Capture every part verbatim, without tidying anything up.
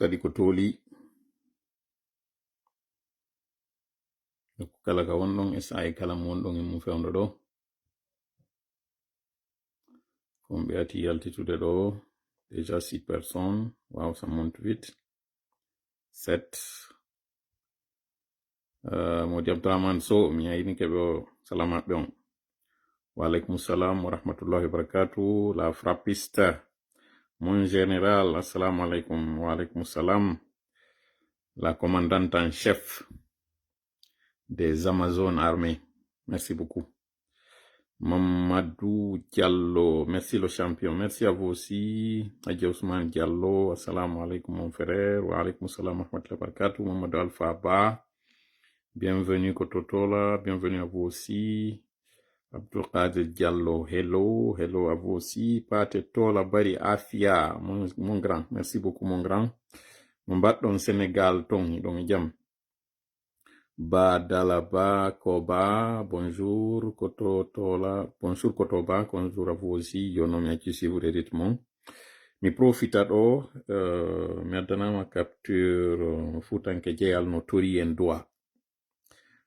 Kadi ko tooli. Kala ka wonɗon, S I kala mo wonɗon e mum fewndo ɗo. Ko on ɓe ati yaltitude ɗo. Déjà six personnes. Waaw, ça monte vite. Sept. Euh, Modi Abdourahmane Sow, mi yayni keɓe o, salamaɓe on. Wa alaikum salam wa rahmatullahi wa barakatuh. La frappiste. Mon général, assalamu alaikum. Wa alaikum salam. La commandante en chef des Amazones armées. Merci beaucoup. Mamadou Diallo, merci le champion. Merci à vous aussi. Hadji Ousmane Diallo, assalamu alaikum mon frère. Wa alaikum salam wa rahmatullahi wa barakatuh. Mamadou Alpha Ba, bienvenue ko Totola. Bienvenue à vous aussi. Abdul Qadir Diallo, hello, hello à vous aussi. Pate Tola Bari Afia, mon, mon grand. Merci beaucoup mon grand. Mo mbaɗɗon Sénégal ton, hiɗon e jam. Ba Dalaba Koba, bonjour. Koto Tola, bonjour Kotoba, bonjour à vous aussi. Yo non, mi acci suivre rythme. Mi profita ɗo, euh, mi addanama capture, euh, Fuutanke Jeyal no tori en droit.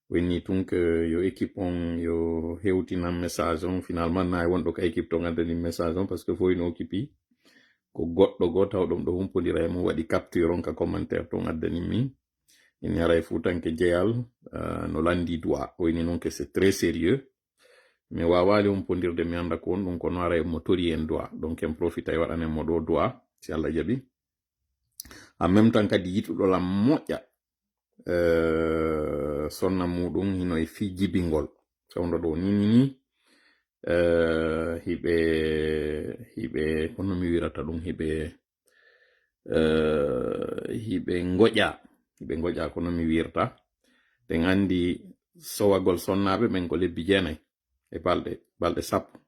Winni tun que yo équipe on, yo hewtinan message on. Finalement, na e wonɗo ka équipe ton addani message on, parce que fof ino occupi. Ko goɗɗo goo taw ɗum ɗo humpondira e mum waɗi capture on ka commentaire ton addani mi. Ini haray Fuutanke Jeyal, euh, no landi droit. O ini non que c'est très sérieux. Mi waawaali humpondirde, mi annda ko won ɗum, kono haray mo tori en droit. Donc, en profita e waɗanen mo ɗo droit, si Allah jaɓi. En même temps kadi yiɗuɗo lan moƴƴa, euh, sonna muɗum hino e fii jibingol. Fewndo ɗo ni, ni, ni, euh, hiɓe, hiɓe, kono mi wirata ɗum, hiɓe, euh, hiɓe ngoƴa, hiɓe ngoƴa kono mi wirta. Ɗen andi sowagol sonnaaɓe ɓen ko lebbi jeenay e balɗe, balɗe sappo.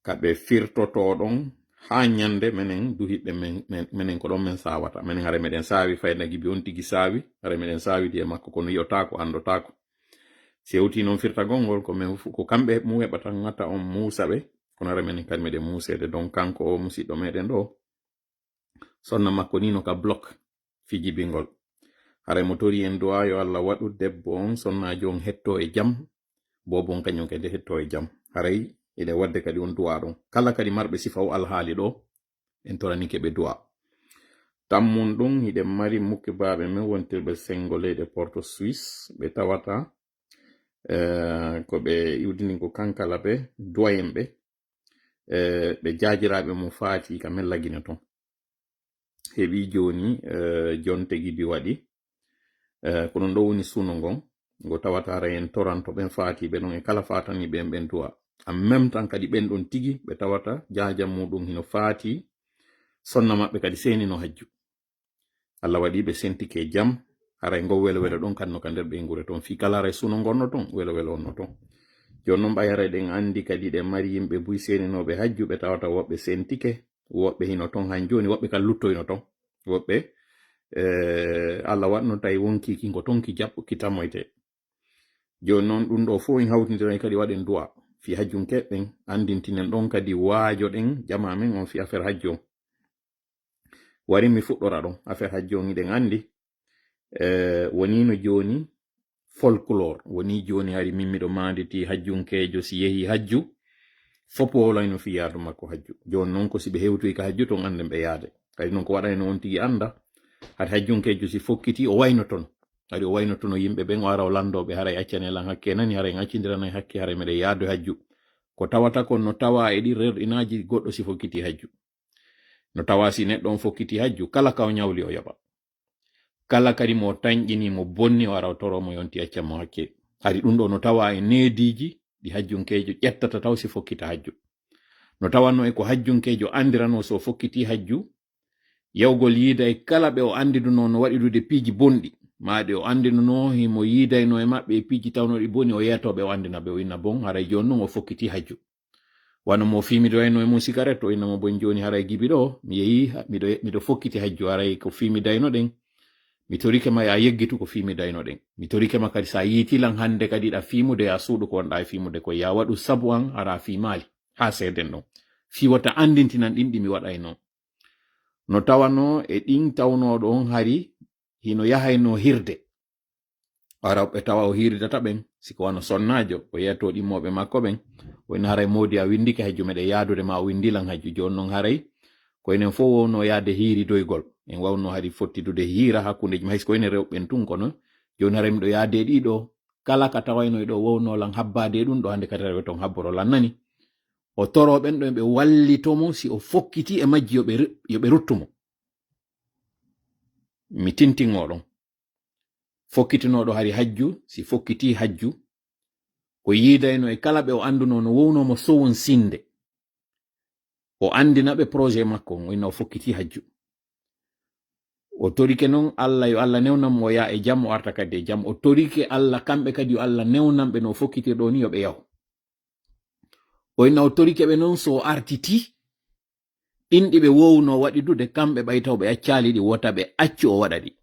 Ka ɓe firtotoo ɗon haa ñande menen duhiɓɓe men, men, menen ko ɗon men saawata. Menen haray meɗen saawi fayda gibi on tigi saawi, haray meɗen saawidi e makko kono yi'otaako, anndotaako. Si hewtii non firtagol ngol ko men fu-, ko kamɓe mu heɓata ngata on muusa ɓe, kono haray menen kadi meɗen muuseede. Donc kanko o musiɗɗo meɗen ɗo, sonna makko ni no ka bloc fii jibingol. Haray mo tori en du'a yo Allah waɗu debbo on, sonnaajo on hetto e jam, boobo on kañum kadi hetto e jam. Haray eɗen wadde kadi on du'a ɗon. Kala kadi marɓe sifa o alhaali ɗo, en toranike ɓe du'a. Tammun ɗum, hiɗen mari mukkibaaɓe men wontirɓe senngo leyɗe Porto Suisse, ɓe tawata, eh, ko ɓe iwdini ko kankala ɓe, du'ayen ɓe, eh, ɓe jaajiraaɓe mum faati ka men Lagine ton. Heɓi jooni, eh, jonte gibi waɗi. Eh, ko ɗum ɗo woni suno ngon, ngo tawata hara en toranto ɓen faatiiɓe ɗon e kala faataniiɓe en ɓen du'a. En même temps kadi ɓen ɗon tigi ɓe tawata jaaja muɗum hino faati, sonna maɓɓe kadi seenino hajju. Allah waɗi ɓe sentike jam, haray ngo welo welo ɗon kanno ka nder ɓeynguure ton. Fii kala haray suno ngonno ton, welo welo onno ton. Jooni non ɓay haray ɗen andi kadi ɗen mari yimɓe buy seeninooɓe hajju, ɓe tawata woɓɓe sentike, woɓɓe hino ton han jooni, woɓɓe kan luttoyno ton. Woɓɓe, eh, Allah waɗno tawi wonkii ki ngo ton ki jaɓɓo, ki tamoyte. Jooni non ɗum ɗo fof en hawtindiray kadi waɗen du'a. Fii hajjunkeeɓe ɓen andintinen ɗon kadi waajoɗen jamaa men on fii affaire hajju on. Wari mi fuɗɗora ɗon. Affaire hajju on hiɗen andi, eh, woniino jooni folklore. Woni jooni hari min miɗo maanditi hajjunkeejo si yehi hajju, fof wowlayno fii yaadu makko hajju. Jooni non ko si ɓe hewtoyi ka hajju ton anden ɓe yaade. Kadi non ko waɗayno on tigi anda, hari hajjunkeejo si fokkiti o wayno ton. Hari o wayno ton o yimɓe ɓen o ara o lando ɓe haray accane lan hakke nani, haray en accindiranay hakke, haray meɗen yaadu e hajju. Ko tawata kon no tawa e ɗi rerɗinaaji goɗɗo si fokkiti hajju. No tawa si neɗɗo on fokkiti hajju, kala ka o ñawli o yoɓa. Kala kadi mo tanƴini, mo bonni, o ara o toro mo yonti accan mo hakke. Hari ɗum ɗo no tawa e neediiji ɗi hajjunkeejo ƴettata taw si fokkita hajju. No tawanno e ko hajjunkeejo andirano so fokkiti hajju, yawgol yiida e kala ɓe o andiduno no waɗidude piiji bonɗi, maa ɗe o andiduno himo yiidayno e maɓɓe e piiji tawno ɗi boni, o yeetoo ɓe o andina ɓe o inna bon, haray jooni non o fokkiti hajju. Wano mo fii miɗo wayno e mum sigaret, o inna mo bon jooni haray gibi ɗo, mi yehi, ha-, miɗo, miɗo fokkiti hajju, haray ko fii mi dayno ɗen. Mi torike ma ya yeggitu ko fii mi dayno ɗen. Mi torike ma kadi sa yiiti lan hande kadi ɗa fiimude ya suuɗu ko wonɗa e fiimude ko ya waɗu sabu an hara fii maali. Ha seeden ɗon. Fii wata andintinan ɗin ɗi mi waɗayno. No tawanoo e ɗin tawnooɗo on hari hino yahaynoo hirde. Wara ɓe tawa o hiridata ɓen, si ko wano sonnaajo, o yeeto ɗimmooɓe makko ɓen. O ina haray moodi a windike hajju meɗen yaadude ma o windilan hajju. Jooni non haray ko enen fof wowno yaade hiiridoygol. En wawno hari fottidude hiira hakkundeji ma, hay si ko enen rewɓe ɓen tun kono. Jooni haray miɗo yaade e ɗiɗo, kala ka tawayno e ɗo wowno lan habbaade e ɗum ɗo hannde kadi rewe ton habboro lan nani. O toro ɓen ɗo ɓe wallito mo si o fokkiti e majji yo ɓe ru-, yo ɓe ruttu mo. Mi tintingo ɗon. Fokkitinooɗo hari hajju, si fokkiti hajju, o yiidayno e kala ɓe o anndunoo no wowno mo sowon sinde. O anndina ɓe projet makko on, o inna o fokkiti hajju. O torike non Alla, yo Alla newnan mo, o yaa e jam, o arta kadi e jam. O torike Alla, kamɓe kadi yo Alla newnan ɓe no o fokkitirɗo ni, yo ɓe yahu. O inna o torike ɓe non, so o artiti, ɗin ɗi ɓe wowno waɗidude, kamɓe ɓay taw ɓe accaali ɗi, wota ɓe accu o waɗa ɗi.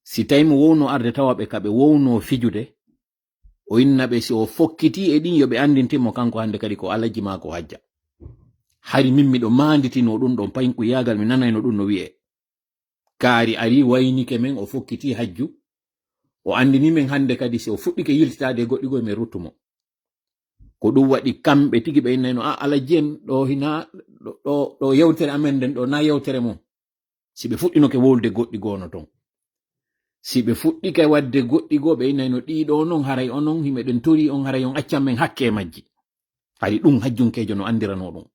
Si tawi mo wowno arde tawa ɓe ka ɓe wowno fijude, o inna ɓe si o fokkiti e ɗin yo ɓe anndintin mo kanko hannde kadi ko alaji maa ko hajja. Hari min miɗo maanditinoo ɗum ɗon paynku yaagal mi nanayno ɗum no wi'ee. Kaari ari waynike men o fokkiti hajju. O anndini men hannde kadi si o fuɗɗike yiltitaade e goɗɗi goo men ruttu mo. Ko ɗum waɗi kamɓe tigi ɓe innayno, "A, alaji en ɗo hina, ɗo, ɗo, ɗo yewtere amen nden ɗo na yewtere mum." Si ɓe fuɗɗinoke wowlude goɗɗi goo no ton. Si ɓe fuɗɗike waɗde goɗɗi goo, ɓe innayno, "Ɗii ɗo non haray onon, himeɗen torii on, haray on accan men hakke e majji." Hari ɗum hajjunkeejo no anndiranoo ɗum.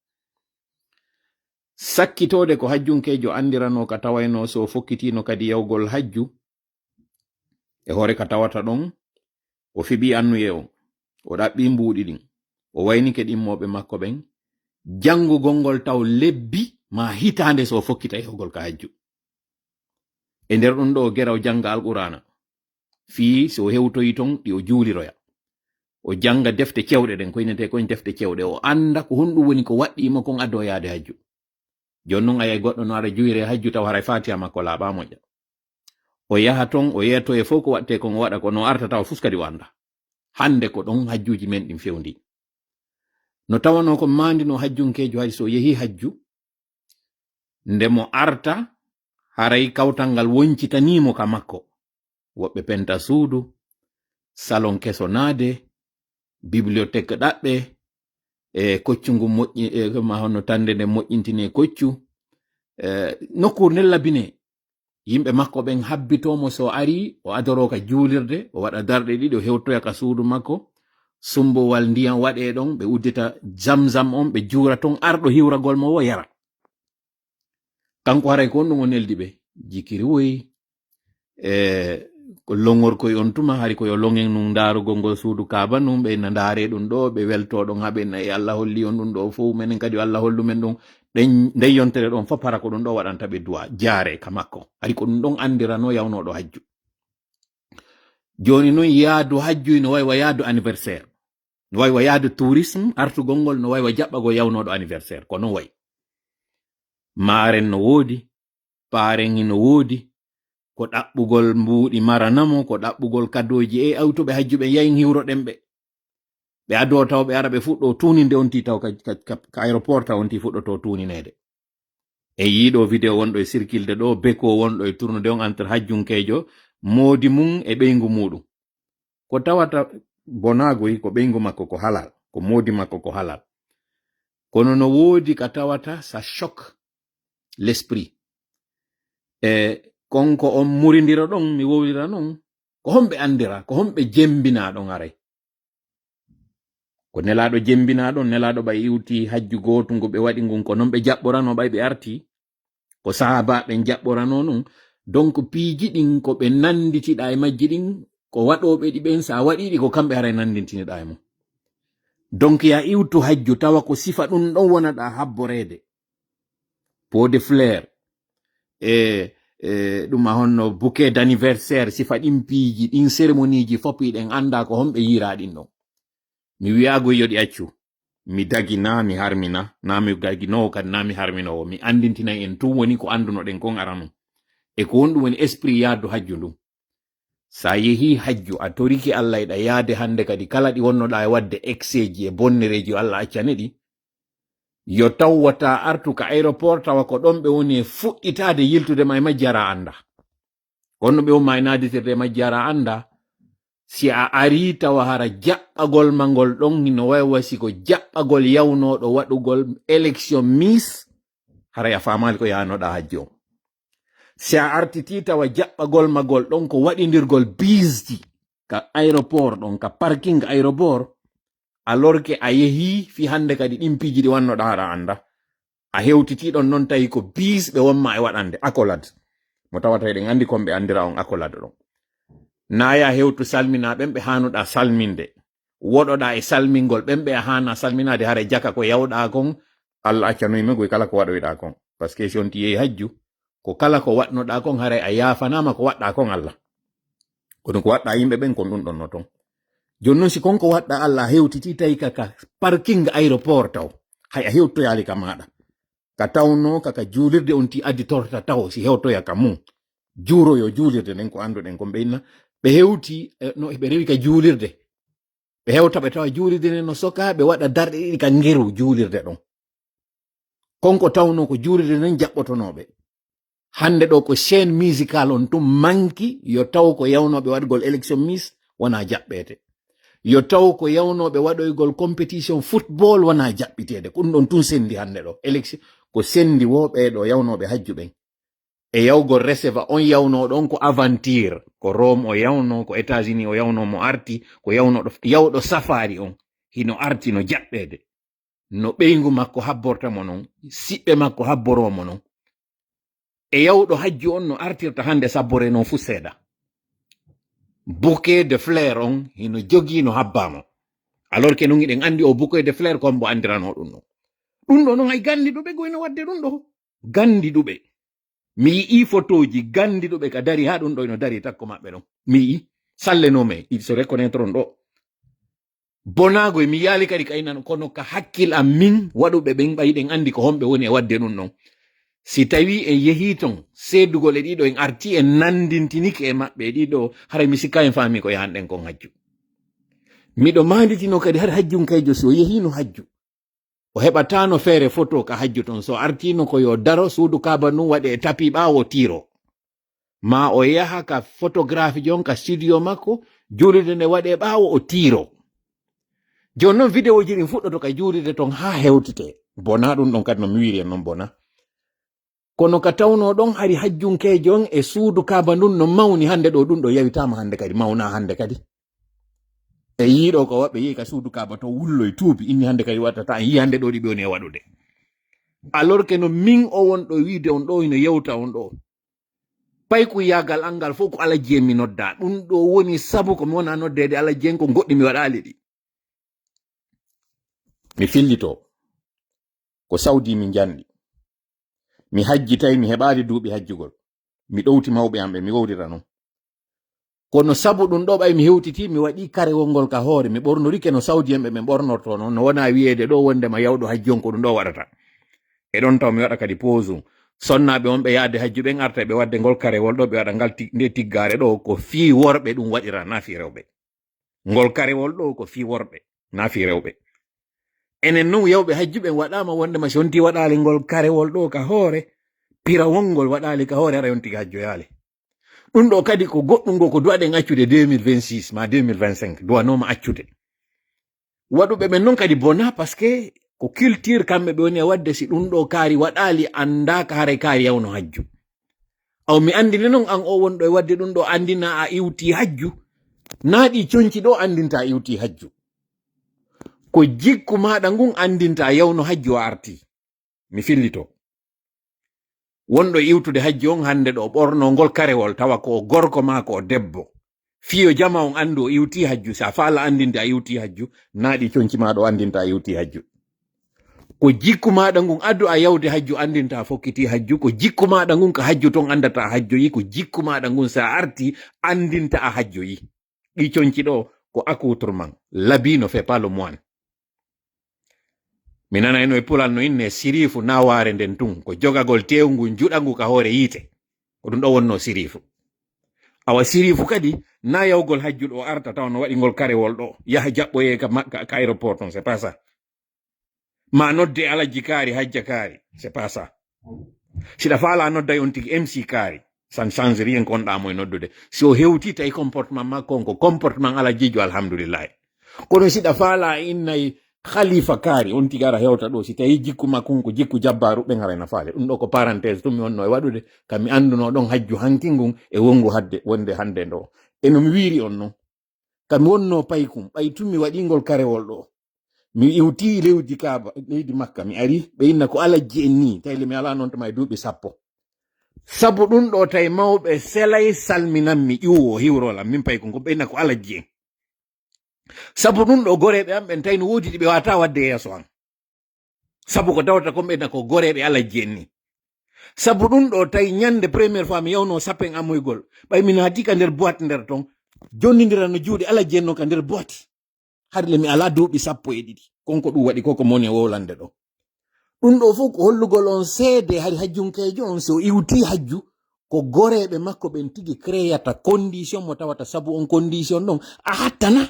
Sakkitoode ko hajjunkeejo anndiranoo ka tawaynoo so fokkitiino kadi yawgol hajju, e hoore ka tawata ɗon, o fiɓii annuyee on, o ɗaɓɓii mbuuɗi ɗin, o waynike ɗimmooɓe makko ɓen, janngugol ngol taw lebbi maa hitaande so o fokkita yahugol ka hajju. E nder ɗum ɗo o gera o jannga Alqur'aana, fii so o hewtoyi ton ɗi o juuliroya. O jannga defte cewɗe ɗen, ko innetee kon defte cewɗe, o annda ko honɗum woni ko waɗɗii mo kon adoo yaade hajju. Jooni non a yiyay goɗɗo no ara juyre hajju taw haray Faatiha makko laaɓaa moƴƴa. O yaha ton, o yeetoye fof ko waɗtee kon o waɗa, ko no arta tawa fus kadi o annda. Hannde ko ɗon hajjuuji men ɗin fewndi. No tawanoo ko maandinoo hajjunkeejo hari so o yehii hajju, nde mo arta, haray kawtal ngal woncitanii mo ka makko. Woɓɓe penta suudu, salon keso naade, bibliothèque ɗaɓɓe, e koccu ngu moƴƴi-, e ma honno tannde nde moƴƴintinee koccu, e nokkuure nden labinee. Yimɓe makko ɓen habbitoo mo so ari, o adoroo ka juulirde, o waɗa darɗe ɗiɗi, o hewtoya ka suudu makko, sumboowal ndiyam waɗee ɗon, ɓe uddita zamzam on, ɓe juura ton, arɗo hiwragol mo wo yara. Kanko haray ko on ɗum o neldi ɓe. Jikiri woyi, e ko longorkoy on tuma, hari ko yo longen nun ndaarugol ngol suudu Kaaba nun, ɓe na ndaare ɗum ɗo, ɓe welto ɗon, haa ɓe na e Allah holli on ɗum ɗo fow, menen kadi yo Allah hollu men ɗum. Ɗen, nden yontere ɗon fof hara ko ɗum ɗo waɗanta ɓe du'a, jaare ka makko. Hari ko ɗum ɗon anndiranoo yawnooɗo hajju. Jooni non yaadu hajju no way wa yaadu anniversaire. No way wa yaadu tourisme, artugol ngol no way wa jaɓɓagol yawnooɗo anniversaire. Ko non way. Maaren no woodi, paaren hino woodi, ko ɗaɓɓugol mbuuɗi marana mo, ko ɗaɓɓugol kadooji e awtuɓe hajju ɓen yayin hiwroɗen ɓe. Ɓe adoo taw ɓe ara ɓe fuɗɗo tuuninde on tii taw ka, ka, ka, ka aéroport taw on tii fuɗɗoto tuunineede. E yiiɗo vidéo wonɗo e circulde ɗo, beko wonɗo e tournude on entre hajjunkeejo, moodi mum e ɓeyngu muuɗum. Ko tawata bonaagoy ko ɓeyngu makko ko halal, ko moodi makko ko halal. Kono no woodi ka tawata ça choque l'esprit. E kon ko on murindira ɗon, mi wowlira non, ko honɓe anndira, ko honɓe jembina ɗon aray? Ko Nelaaɗo jembinaa ɗon, Nelaaɗo ɓay iwti hajju gootu ngu ɓe waɗi ngun, ko non ɓe jaɓɓoranoo ɓay ɓe arti. Ko sahaabaaɓe ɓen jaɓɓoranoo non. Donc, piiji ɗin ko ɓe nannditiɗaa e majji ɗin, ko waɗooɓe ɗi ɓen, so a waɗii ɗi, ko kamɓe haray nanndintiniɗaa e mum. Donc, ya iwtu hajju, tawa ko sifa ɗum ɗon wonaɗaa habboreede. Pot de fleur, e, e, ɗum a honno bouquet d'anniversaire, sifa ɗin piiji, ɗin cérémonieji fof, hiɗen annda ko honɓe yiiraa ɗin ɗon. Mi wi'aago yo ɗi accu. Mi dagi na mi harmina, na mi daginoowo kadi na mi harminoowo. Mi anndintinay en tun woni ko anndunoɗen kon aranun. E ko honɗum woni esprit yaadu hajju ndun. Sa yehii hajju, a torike Allah, eɗa yaade hannde kadi kala ɗi wonnoɗaa e waɗde excès ji e bonnereeji yo Allah accane ɗi. Yo taw wota artu ka aéroport tawa ko ɗon ɓe woni e fuɗɗitaade yiltude ma e majji, hara a annda. Kono ɓe umma e naaditirde e majji, hara a annda. Si a arii tawa hara jaɓɓagol ma ngol ɗon hino wayi wa si ko jaɓɓagol yawnooɗo waɗugol élection Miss, haray a faamaali ko yahanoɗaa hajju on. Si a artitii tawa jaɓɓagol ma ngol ɗon ko waɗindirgol biisji ka aéroport ɗon, ka parking aéroport, alors que a yehii fii hannde kadi ɗin piiji ɗi wannoɗaa hara a annda. A hewtitii ɗon non tawi ko biis ɓe wonma e waɗande, accolade. Mo tawata eɗen anndi kon ɓe anndira on accolade ɗon. Naa ya hewtu salmina ɓen ɓe haanuɗaa salminde. Woɗoɗaa e salmingol ɓen ɓe a haanaa salminaade, haray jaka ko yawɗaa kon, Alla accanoyi ma goy kala ko waɗoyɗaa kon. Parce que si on ti yehi hajju, ko kala ko waɗnoɗaa kon, haray a yaafanaama ko waɗɗaa kon Alla. Kono ko waɗɗaa yimɓe ɓen kon ɗun ɗon no ton. Jooni non si kon ko waɗɗaa Alla a hewtitii tawi ka, ka parking aéroport taw, hay a hewtoyaali ka maaɗa. Ka tawnoo ka, ka juulirde on ti addi torta taw si hewtoya ka mun. Juuroyo juulirde nden ko annduɗen kon ɓe inna. Ɓe hewti, eh, no ɓe rewi ka juulirde. Ɓe hewta ɓe tawa juulirde nden no sokaa, ɓe waɗa darɗe ɗiɗi ka ngeru juulirde ɗon. Kon ko tawnoo ko juulirde nden jaɓɓotonooɓe. Hannde ɗo ko chaîne musical on tun manki, yo taw ko yawnooɓe waɗgol élection Miss wona jaɓɓeede. Yo taw ko yawnooɓe waɗoygol compétition football wona jaɓɓiteede. Ko ɗun ɗon tun sendi hannde ɗo. Élection ko sendi wo ɓee ɗo yawnooɓe hajju ɓen. E yawgol receva on yawnoo ɗon ko aventure. Ko Rome o yawnoo, ko États-Unis o yawnoo mo arti, ko yawno ɗo, yawɗo safari on. Hino arti no jaɓɓeede. No ɓeyngu makko habborta mo non, siɓɓe makko habboroo mo non. E yawɗo hajju on no artirta hannde sabbore non fu seeɗa. Bouquet de fleur on hino jogii no habbaa mo. Alors que non hiɗen anndi o bouquet de fleur ko hombo anndiranoo ɗun non. Ɗun ɗo non hay ganndiɗuɓe goy no waɗde ɗun ɗo. Ganndiɗuɓe. Mi yi'ii fotooji ganndiɗuɓe ka dari haa ɗun ɗo hino dari takko maɓɓe ɗon. Mi yi'ii. Sallenoo me, il se reconnaître on ɗo. Bonaago e mi yaali kadi ka inan, kono ka hakkil am min waɗuɓe ɓen ɓay ɗen anndi ko homɓe woni e waɗde ɗun ɗon. Si tawii en yehii ton, seedugol e ɗiɗo en artii en nanndintinike e maɓɓe e ɗiɗo, haray mi sikkaa en faamii ko yahanɗen kon hajju. Miɗo maanditinoo kadi hari hajjunkeejo si o yehiino hajju, o heɓataano feere foto ka hajju ton. So artiino ko yo daro suudu Kaaba ndun waɗe e tapi ɓaawo tiiro. Maa o yaha ka photographe jon ka studio makko, juulirde nde waɗe ɓaawo o tiiro. Jooni non vidéoji ɗin fuɗɗoto ka juulirde ton haa hewtitee. Bona ɗun ɗon kadi no mi wiiri en non bona. Kono ka tawnoo ɗon hari hajjunkeejo on e suudu Kaaba ndun no mawni hannde ɗo, ɗun ɗo yawitaama hannde kadi, mawnaa hannde kadi. E yiiɗo ko waɓɓe yehi ka suudu Kaaba to wulloy tuubi, inni hannde kadi waɗata, en yii hannde ɗo ɗi ɓe woni e waɗude. Alors que no min o wonɗo wiide on ɗo, hino yewta on ɗo. Paykuyaagal an ngal fof ko Alhaji en mi noddaa. Ɗun ɗo woni sabu ko mi wona noddeede Alhaji en, ko goɗɗi mi waɗaali ɗi. Mi fillitoo. Ko Saudi mi njanɗi. Mi hajji tawi mi heɓaali duuɓi hajjugol. Mi ɗowti mawɓe am ɓe, mi wowlira non. Kono sabu ɗun ɗo ɓay mi hewtitii, mi waɗii karewol ngol ka hoore, mi ɓornorike no Saudi en ɓe ɓe ɓornortoo non, no wona wi'eede ɗo wondema yawɗo hajji on ko ɗun ɗo waɗata. E ɗon taw mi waɗa kadi pause. Sonnaaɓe on ɓe yaade hajju ɓen arta ɓe waɗde ngol karewol ɗo, ɓe waɗa ngal ti-, nde tiggaare ɗo, ko fii worɓe ɗun waɗira, naa fii rewɓe. Ngol karewol ɗo ko fii worɓe, naa fii rewɓe. Enen non yawɓe hajju ɓen waɗaama wondema si on ti waɗaali ngol karewol ɗo ka hoore, pirawol ngol waɗaali ka hoore, hara on tigi hajjoyaali. Ɗun ɗo kadi ko goɗɗun go ko duwaɗen accude deux mille vingt-six ma deux mille vingt-cinq, duwanooma accude. Waɗuɓe ɓen non kadi bona, parce que ko culture kamɓe ɓe woni e waɗde, si ɗun ɗo kaari waɗaali, anndaaka haray kaari yawno hajju. Aw mi anndini non an o wonɗo e waɗde ɗun ɗo, anndina a iwti hajju. Naa ɗi conci ɗo anndinta a iwti hajju. Ko jikku maaɗa ngun anndinta yawno hajju a arti. Mi fillito. Wonɗo iwtude hajju on hannde ɗo ɓorno ngol karewol tawa ko gorko maa ko debbo. Fiyo jama on anndu o iwti hajju, si a faala anndinde a iwti hajju, naa ɗi conci maa ɗo anndinta a iwti hajju. Ko jikku maaɗa ngun adu a yawde hajju anndinta a fokkiti hajju, ko jikku maaɗa ngun ka hajju ton anndata a hajjoyi, ko jikku maaɗa ngun si a arti anndinta a hajjoyi. Ɗi conci ɗo ko accoutrement. L'habit ne fait pas le moine. Mi nanayno e pulal no inne siriifu nawaare nden tun, ko jogagol teewngu juɗangu ka hoore yiite. Ko ɗun ɗo wonno siriifu. Awa siriifu kadi na yawgol hajju ɗo arta tawa no waɗi ngol karewol ɗo, yaha jaɓɓoye ka ma-, ka, ka aéroport ton, c'est pas ça. Ma nodde Alajji Kaari, Hajja Kaari. C'est pas ça. Si ɗa faala nodday on tigi M C Kaari, ça ne change rien ko on ɗa mo e noddude. Si o hewti tawi comportement makko on ko comportement Alajjijo, alhamdulillahi. Kono si ɗa faala innay Khalifa Kaari, on tigi ara hewta ɗo, si tawi jikku makko on ko jikku jabbaaru, ɓen haray na faale. Ɗum ɗo ko parenthèse tun mi wonno e waɗude, ka mi annduno ɗon hajju hanki ngun e wongu hadde wonde hannde ndo. E no mi wiiri on non. Ka mi wonno paykun, ɓay tun mi waɗingol karewol ɗo. Mi iwti lewdi Kaaba, leydi Makka, mi ari, ɓe inna ko Alajji en ni, tawi le mi alaa non to ma e duuɓi sappo. Sabu ɗum ɗo tawi mawɓe selay salminanmi ƴuwo hiwrolam, min paykun ko ɓe inna ko Alajji en. Sabu ɗum ɗo goreeɓe am ɓen tawi no woodi ɗi ɓe wata wadde yeeso an. Sabu ko tawata ko ɓe inna ko goreeɓe Alajji en ni. Sabu ɗum ɗo tawi ñande première fois mi yawno sappen amoygol, ɓay mi naati ka nder boîte nder ton, jonnindira no juuɗe Alajji en no ka nder boîte. Hari le mi alaa duuɓi sappo e ɗiɗi. Kon ko ɗum waɗi ko ko moni e wowlande ɗo. Ɗum ɗo fof ko hollugol on seede hari hajjunkeejo on, so iwti hajju, ko goreeɓe makko ɓen tigi créata condition mo tawata sabu on condition ɗon, a hattana.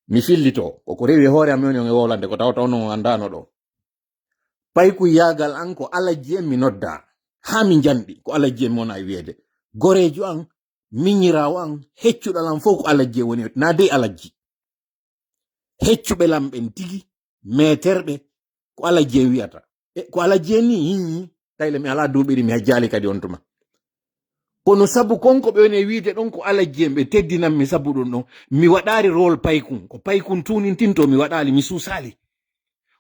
Mi fillito, koko rewi e hoore am mi woni on e wowlande, ko tawata onon on anndano ɗo. Paykun yaagal an ko Alajji en mi nodda, haa mi njanɗi, ko Alajji en mi wona e wiyeede. Goreejo an, miñiraawo an, heccuɗal an fof ko Alajji en woni, na dey Alajji. Heccuɓe lam ɓen tigi, meeterɓe, ko Alajji en wiyata. E, ko Alajji en ni, hii, tawi le mi alaa duuɓi ɗi mi hajjaali kadi on tuma. Kono sabu kon ko ɓe woni e wiide ɗon ko Alajji en, ɓe teddinan mi sabu ɗum ɗon. Mi waɗaali rôle paykun. Ko paykun tuunintinto, mi waɗaali, mi suusaali.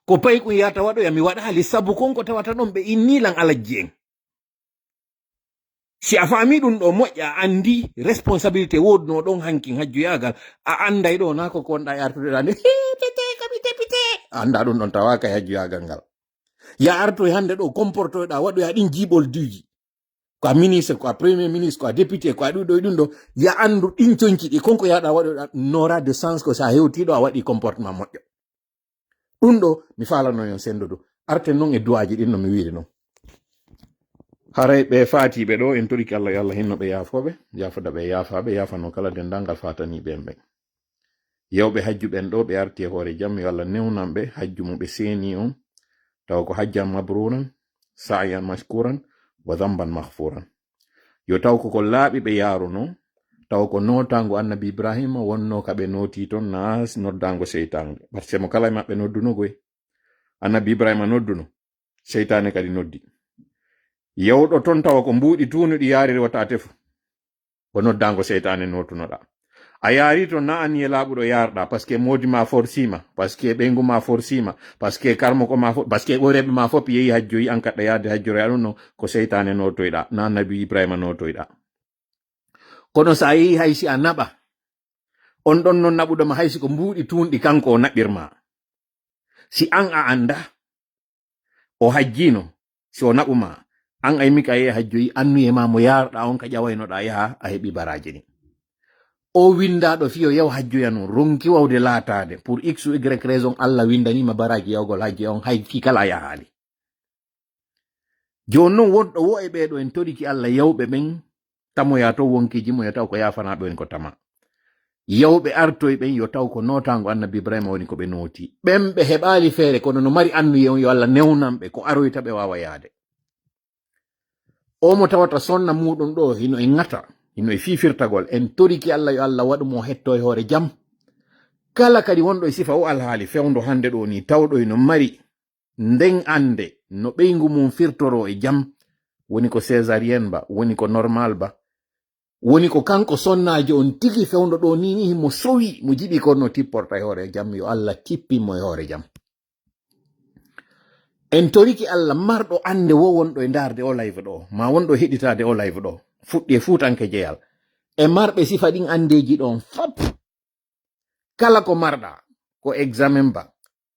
Ko paykun yahata waɗoya, mi waɗaali sabu kon ko tawata ɗon ɓe innii lan Alajji en. Si a faami ɗum ɗo moƴƴa, a anndi responsabilité woodunoo ɗon hankin hajjuyaagal, a annday ɗo naa ko ko wonɗaa e artude ɗaa nde, "Hee, pete, ko mi député." A anndaa ɗum ɗon tawaaka e hajjuyaagal ngal. Ya artoy hannde ɗo, comportoyɗaa, waɗoyaa ɗin jiiɓolduuji. Ko a ministre, ko a premier ministre, ko a député, ko a ɗum ɗo e ɗum ɗo, ya anndu ɗin conci ɗi, kon ko yahɗaa waɗoyɗaa, n'aura de sens ko so a hewtii ɗo, a waɗii comportement moƴƴo. Ɗum ɗo, mi faalano on senndudu. Arten non e du'aaji ɗin no mi wiiri non. Haray ɓe faatiiɓe ɗo, en torike Allah, yo Allah hinno ɓe, yaafoo ɓe, yaafoda ɓe, yaafaa ɓe, yaafanoo kala denndaangal faataniiɓe en ɓen. Yewɓe hajju ɓen ɗo, ɓe arti e hoore jam, yo Allah newnan ɓe hajju mo ɓe seeni on, tawa ko hajjan mabruuran, sa'yan mashkuuran, wa dhanban maghfuuran. Yo taw ko ko laaɓi ɓe yaarunoo, tawa ko nootaango Annabi Ibraahiima wonnoo ka ɓe nootii ton, naa noddaango seytaane. Parce que mo kala e maɓɓe nodduno goy. Annabi Ibraahiima nodduno, seytaane kadi noddi. Yewɗo ton tawa ko mbuuɗi tuunuɗi yaariri wata a tefu. Ko noddaango seytaane nootunoɗaa. A yaari ton naa anniye laaɓuɗo yaarɗaa, parce que moodi ma forsiima, parce que ɓeyngu ma forsiima, parce que karmoko ma fo-, parce que ɓoreeɓe ma fof yehi hajjoyi, an kaɗɗa yaade hajjoroya ɗum no, ko seytaane nootoyɗaa, naa Annabi Ibraahiima nootoyɗaa. Kono so a yehi hay si a naɓa, on ɗon non naɓuɗo ma hay si ko mbuuɗi tuunɗi kanko o naɓirma. Si an a annda, o hajjino, si o naɓu ma, an ay mi ka yehi hajjoyi, annuye ma mo yaarɗaa on ka ƴawaynoɗaa yaha, a heɓi baraaji ni. O winndaaɗo fiyo yaw hajjoya non, ronki wawde laataade, pour X ou Y raison, Allah winndaniima baraaji yawgol hajjoya on, hay ki kala a yahaali. Jooni non wonɗo wo e ɓee ɗo en toriki Allah yawɓe ɓen, tamoya to wonkiiji mo, yo taw ko yaafanaaɓe woni ko tama. Yawɓe artoy ɓen, yo taw ko nootaango Annabi Ibraahiima woni ko ɓe nooti. Ɓen ɓe heɓaali feere, kono no mari annuye on, yo Allah newnan ɓe, ko aroyta ɓe waawa yaade. O mo tawata sonna muuɗum ɗo, hino e ŋata, hino e fiifirtagol, en toriki Allah, yo Allah waɗu mo hetto e hoore jam. Kala kadi wonɗo e sifa o alhaali fewndo hannde ɗo ni, tawɗo hino mari nden annde no ɓeyngu mum firtoroo e jam, woni ko césarienne ba, woni ko normal ba, woni ko kanko sonnaajo on tigi fewndo ɗo ni, ni himo sowi, mo jiɗi ko no tipporta e hoore jam, yo Allah tippin mo e hoore jam. En toriki Allah marɗo annde wo wonɗo e ndaarde o live ɗo, ma wonɗo e heɗitaade o live ɗo, fuɗɗi e fuutanke jeyal. E marɓe sifa ɗin anndeeji ɗon fop, kala ko marɗa, ko examen ba,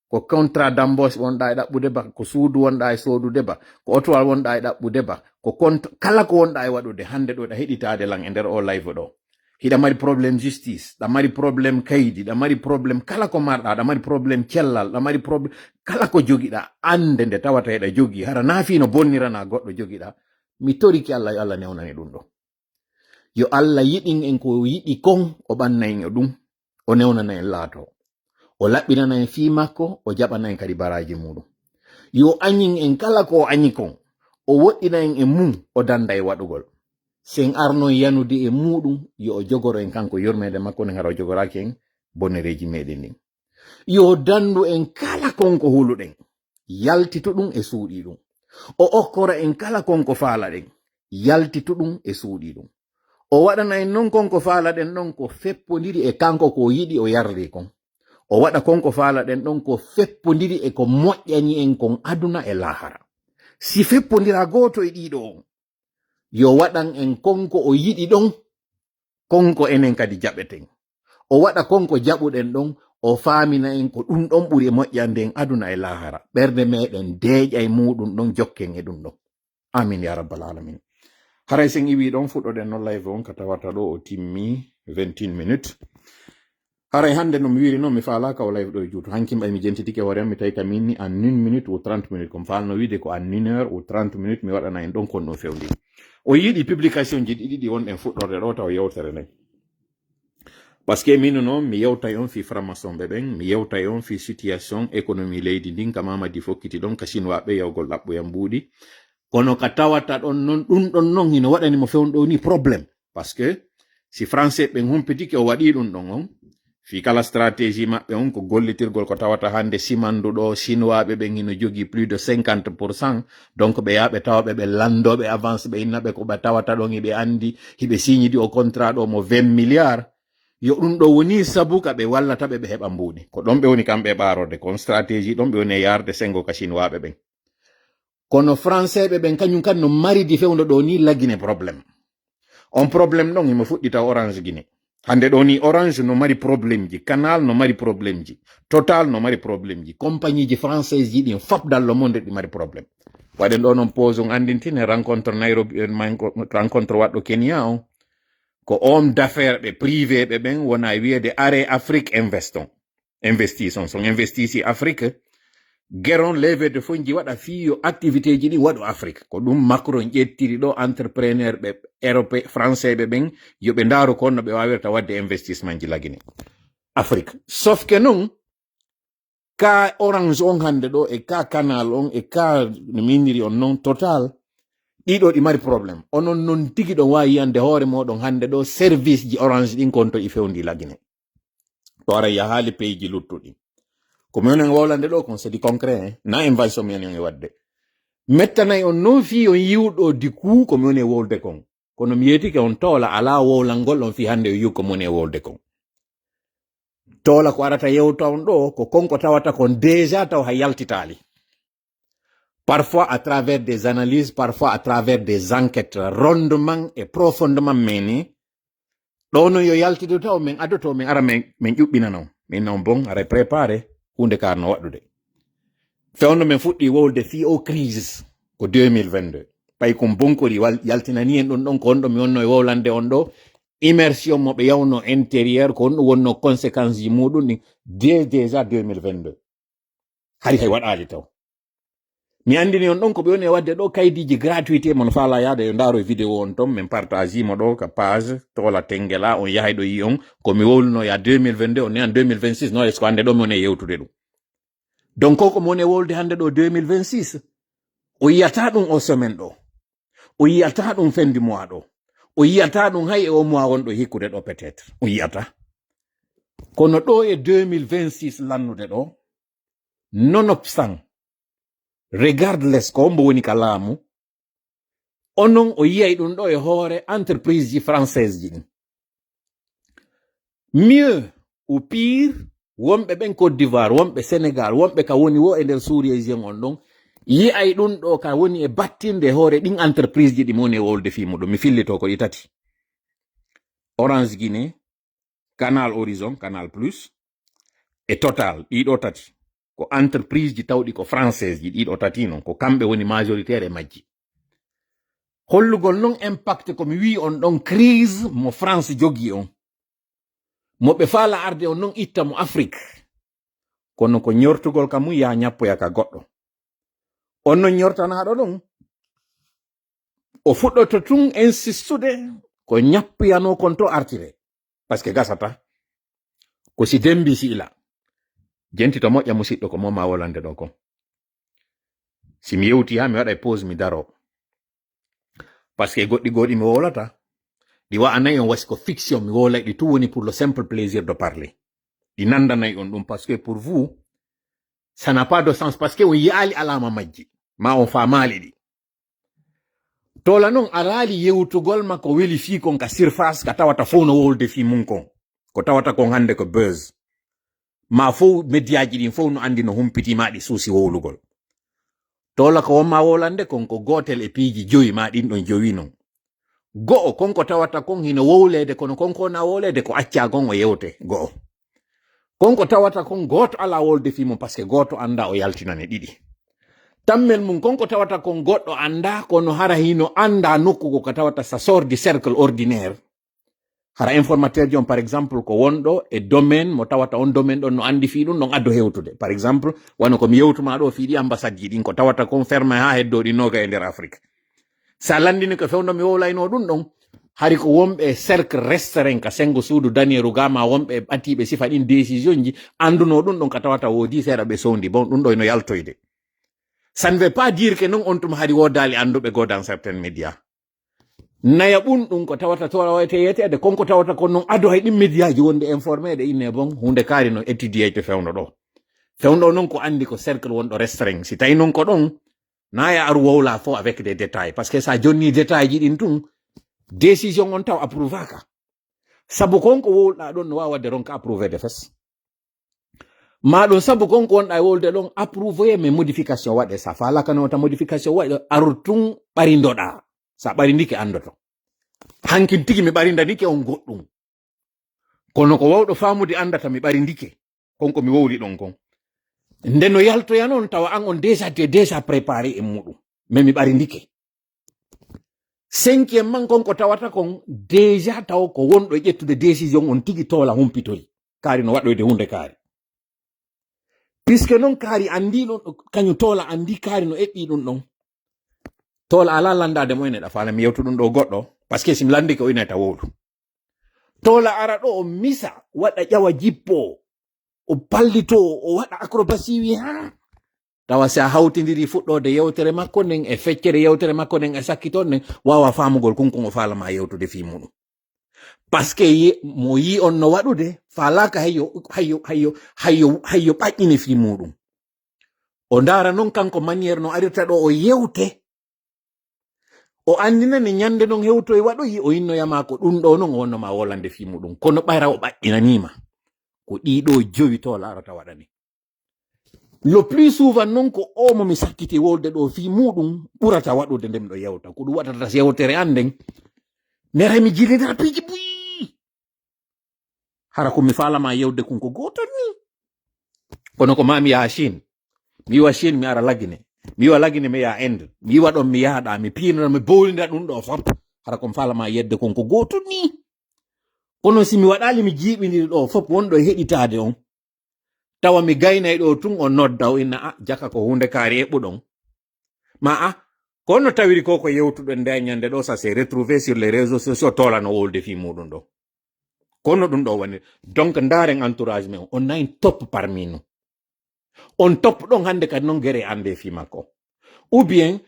ko contrat d'embauche wonɗa e ɗaɓɓude ba, ko suudu wonɗa e soodude ba, ko otowa wonɗa e ɗaɓɓude ba, ko kont-, kala ko wonɗa e waɗude hannde ɗo, ɗa heɗitaade lan e nder o live ɗo. Hiɗa mari problème justice, ɗa mari problème kaydi, ɗa mari problème kala ko marɗa, ɗa mari problème cellal, ɗa mari problème kala ko jogiɗa, annde nde tawata eɗa jogii, hara na fii no bonnirana goɗɗo jogiɗa. Mi toriki Allah, yo Allah newnane ɗum ɗo. Yo Allah yiɗin en ko yiɗi kon, o ɓanna en e ɗum, o newnana en laato. O laɓɓinana en fii makko, o jaɓana en kadi baraaji muuɗum. Yo añin en kala ko o añi kon, o woɗɗina en e mum, o dannda e waɗugol. Sen arno yanude e muuɗum, yo o jogoro en kanko yurmeende makko nden, hara o jogoraaki en bonereeji meeɗen ɗin. Yo danndu en kala kon ko huluɗen, yaltituɗum e suuɗiiɗum. O okkora en kala kon ko faalaɗen, yaltituɗum e suuɗiiɗum. O waɗana en non kon ko faalaɗen ɗon ko feppondiri e kanko ko o yiɗi o yarli kon. O waɗa kon ko faalaɗen ɗon ko feppondiri e ko moƴƴani en kon aduna e laahara. Si feppondiraa gooto e ɗiɗo on, yo waɗan en kon ko o yiɗi ɗon, kon ko enen kadi jaɓeten. O waɗa kon ko jaɓuɗen ɗon, o faamina en ko ɗum ɗon ɓuri e moƴƴande en aduna e laahara. Ɓernde meɗen deeƴa e muuɗum ɗon, jokken e ɗum ɗon. Amin ya rabbal alamin. Haray sen iwi ɗon, fuɗɗoɗen non live on ka tawata ɗo o timmi vingt et une minutes. Haray hannde no mi wiiri noon, mi faalaaka o live ɗo e juutu. Hankin ɓay mi jentitike hoore am, mi tawi ka min ni en une minute ou trente minutes. Ko mi faalno wiide ko en une heure ou trente minutes, mi waɗana en ɗon kon ɗon fewndi. O yiɗi publication ji ɗiɗi ɗi wonɗen fuɗɗorde ɗo taw yewtere nden. Parce que min noon, mi yewtay on fii franc-maçon ɓe ɓen, mi yewtay on fii situation économie leydi ndin, ka Mamadi fokkiti ɗon, ka Chinois ɓe yawgol ɗaɓɓoyam mbuuɗi. Kono ka tawata ɗon non, ɗum ɗon non hino waɗani mo fewndo ni problème. Parce que si Français ɓen humpitike o waɗi ɗum ɗon on, fii kala stratégie maɓɓe on ko gollitirgol ko tawata hannde simandu ɗo, Chinois ɓe ɓen hino jogii plus de cinquante pour cent. Donc ɓe yaha ɓe tawa ɓe ɓe lanndooɓe avance ɓe inna ɓe ko ɓe tawata ɗon hiɓe anndi, hiɓe signidi o contrat ɗo mo vingt milliards. Yo ɗum ɗo woni sabu ka ɓe wallata ɓe ɓe heɓa mbuuɗi. Ko ɗon ɓe woni kamɓe e ɓaarorde, ko on stratégie ɗon ɓe woni e yaarde senngo ka Chinois ɓe ɓen. Kono Français ɓe ɓen kañum kan no maridi fewndo ɗo ni La Guinée problème. On problème ɗon himo fuɗɗita Orange Guinée. Hannde ɗo ni Orange no mari problème ji, Canal no mari problème ji, Total no mari problème ji, compagnie ji française ji ɗin fop dans le monde ɗi mari problème. Waɗen ɗo non pause on anndintine rencontre Nairobi, eh, manko-, rencontre waɗɗo Kenya on. Ko homme d'affaires ɓe privé ɓe ɓen wona wiyeede arrêt Afrique Invest on. Investis on, son investisi Afrique, geron levée de fonds ji waɗa fii yo activité ji ɗin waɗu Afrique. Ko ɗum Macron ƴettiri ɗo entrepreneur ɓe Europe, français ɓe ɓen, yo ɓe ndaaru ko honno ɓe waawirta waɗde investissement ji La Guinée. Afrique. Sauf que non, ka Orange on hannde ɗo, e ka Canal on, e ka no mi inniri on non, Total, ɗiɗo ɗi mari problème. Onon non tigi ɗon waawi yiyande hoore mooɗon hannde ɗo, service ji Orange ɗin kon to ɗi fewndi La Guinée. To ara yahaali pays ji luttuɗi. Ko mi woni wowlande ɗo kon, c'est du concret, hein. Na invention mi woni waɗde. Mettanay on non fii on yiwɗo du coup ko mi woni wowlde kon. Kono mi yeetike on Tola alaa wowlangol on fii hannde o yiw ko mi woni wowlde kon. Tola ko arata yewta on ɗo, ko kon ko tawata kon déjà taw hay yaltitaali. Parfois à travers des analyses, parfois à travers des enquêtes rondement et profondément menées. Ɗo non yo yaltidu taw min adoto, min ara min, min ƴuɓɓinano. Min non bon, ara préparé, huunde ka no waɗude. Fewndo min fuɗɗi wowlde fii o crise ko deux mille vingt-deux. Pay kon bonkori wal-, yaltinani en ɗum ɗon, ko on ɗo mi wonno e wowlande on ɗo. Immersion mo ɓe yawno intérieur, ko on ɗum wonno conséquence ji muɗum ɗin. Dé-, déjà deux mille vingt-deux. Hari hay waɗaali taw. Mi anndini on ɗon ko ɓe woni e waɗde ɗo kaydiiji gratuité, mon faala yaade yo ndaaro e vidéo on ton, min partage mo ɗo ka page Tola Tengela, on yahay ɗo yi on, ko mi wowluno ya deux mille vingt-deux, on neyan deux mille vingt-six, no est-ce que hannde ɗo mi woni e yewtude ɗum. Donc ko mo woni e wowlude hannde ɗo deux mille vingt-six, o yiyata ɗum o semaine ɗo, o yiyata ɗum fin du mois ɗo, o yiyata ɗum hay e o mois wonɗo hikkude ɗo peut-être, o yiyata. Kono ɗo e deux mille vingt-six lannude ɗo, nonobstant, regardless ko hombo woni ka laamu, onon o yiyay ɗum ɗo e hoore entreprise ji française ji ɗin. Mieux ou pire, wonɓe ɓen Côte d'Ivoire, wonɓe Sénégal, wonɓe ka woni wo e nder sous-région on ɗon, yiyay ɗum ɗo ka woni e battinde e hoore ɗin entreprise ji ɗi mo woni e wowlude fii muɗum. Mi fillito ko ɗi tati. Orange Guinée, Canal Horizon, Canal Plus, e Total, ɗiɗo tati. Ko entreprise ji tawɗi ko française ji, ɗiɗo tati non, ko kamɓe woni majoritaire e majji. Hollugol non impact ko mi wi'i on ɗon crise mo France jogi on. Mo ɓe faala arde on non itta mo Afrique. Kono ko ñortugol ka mum yaa ñappoya ka goɗɗo. On non ñortanaaɗo ɗum, o fuɗɗoto tun insistude ko ñappoyanoo kon to artire. Parce que gasata. Ko si dembi si ila. Jenti to moƴƴa, musiɗɗo, ko mo ma wolande ɗo kon. Si mi yewti ha mi waɗa e pause, mi daro. Parce que goɗɗi goɗɗi mi wowlata, ɗi wa'anay on wasi ko fiction, mi wowlay ɗi tout woni pour le simple plaisir de parler. Ɗi nandanay on ɗum, parce que pour vous, ça n'a pas de sens, parce que on yi'ali alama majji, ma on famali ɗi. Tola non a raali yewtugol ma ko weli fii kon ka surface, ka tawata fow no wowlude fii mun kon. Ko tawata kon hande ko buzz. Ma fow mediaji ɗin fow no andi no humpiti ma ɗi suusi wowlugol. Tola ko won ma wowlande kon ko gotel e piiji jowi ma ɗin ɗon jowi non. Go'o kon ko tawata kon hino wowlede, kono kon ko na wowlede ko acca kon o yewte go'o. Kon ko tawata kon goto ala wolde fii mun, parce que goto anda o yaltinane ɗiɗi. Tammel mun kon ko tawata kon goɗɗo anda, kono hara hino anda nokku ko ka tawata ça sort du cercle ordinaire. Hara informateur ji on, par exemple, ko wonɗo e domaine mo tawata on domaine ɗon no andi fii ɗum ɗon addo hewtude. Par exemple, wano ko mi yewtuma ɗo fii ɗi ambassade ji ɗin ko tawata kon ferme ha heddo ɗi noga e nder Afrique. Sa landini ko fewndo mi wowlayno ɗum ɗon, hari ko wonɓe e cercle restreint ka sengo suudu Danieru ga ma wonɓe e ɓatiɓe sifa ɗin décision ji, anduno ɗum ɗon ka tawata woodi seeɗa ɓe sowndi. Bon, ɗum ɗo no yaltoyde. Ça ne veut pas dire que non on tuma hari woodali anduɓe goo dans certains médias. Naya ɓun ɗum ko tawata to wayte yeteede, kon ko tawata ko non ado hay ɗin médiaji wonde informé ɗe inne bon, hunde kaari no étudier to fewndo ɗo. Fewndo non ko andi ko cercle wonɗo restreint. Si tawi non ko ɗon, naya aru wowla fo avec des détails. Parce que sa jonni détail ji ɗin tun, décision on taw approuvaka. Sabu kon ko wowlɗa ɗon no wawa de ronka approuvé de fes. Ma ɗum sabu kon ko wonɗa e wolde ɗon approuvé, mais modification waɗe. Sa faalaka no wata modification waɗe, aru tun ɓarindoɗa. Sa ɓarindike andoto. Hankin tigi mi ɓarindanike on goɗɗum. Kono ko wawɗo faamude andata mi ɓarindike. Kon ko mi wowli ɗon kon. Nde no yaltoya non tawa an on déjà, tu es déjà préparé e muɗum. Mais mi ɓarindike. Cinquième man kon ko tawata kon déjà taw ko wonɗo e ƴettude décision on tigi toola humpitoyi. Kaari no waɗoyde hunde kaari. Puisque non kaari andi ɗon, kañum toola andi kaari no eɓɓi ɗum ɗon. Toola ala landade mo ene ɗa faala mi yewtu ɗum ɗo goɗɗo. Parce que si mi landike o inayta wowlu. Toola ara ɗo o misa, waɗa ƴawa jippo, o pallito, o waɗa acrobatie wi ha. Tawa si a hawtindiri fuɗɗode yewtere makko nden e feccere yewtere makko nden e sakkiton nden, wawa famugol kun kun o faalama yewtude fii muɗum. Parce que ye-, mo yi on no waɗude, faalaka hayyo, hayyo, hayyo, hayyo, hayyo ɓaƴƴine fii muɗum. O ndaara non kanko manière no arirta ɗo o yewte. O andinani ñande non hewtoy waɗoyi, o innoyama ko ɗum ɗo non o wonnoma wolande fii muɗum. Kono ɓayra o ɓaƴƴinanima. Ko ɗiɗo jowi to laarata waɗani. Le plus souvent non ko o mo mi sakkiti wolde ɗo fii muɗum ɓurata waɗude nde miɗo yewta. Ko ɗum waɗata yewtere an nden. Mi ara mi jillidira piiji buyi. Hara ko mi faalama yewde kun ko goto ni. Kono ko ma mi yaha Chine. Mi yiwa Chine mi ara Lagine. Mi yiwa Lagine mi yaha Inde. Mi yiwa ɗon mi yahaɗa, mi piinira, mi bowlindira ɗum ɗo fop. Hara ko mi faalama yedde kun ko goto ni. Kono si mi waɗali mi jiiɓindiri ɗo fop wonɗo e heɗitade on. Tawa mi gaynay ɗo tun o nodda o inna, "A, jaka ko hunde kaari eɓɓuɗon." Ma a, ko no tawiri ko ko yewtuɗon nde ñande ɗo, ça s'est retrouvé sur les réseaux sociaux, toola no wolde fii muɗum ɗo. Kono ɗum ɗo woni. Donc, ndaren entourage men, on a un top parmi nous. On top ɗon hande kadi non gere ande fii makko. Ou bien,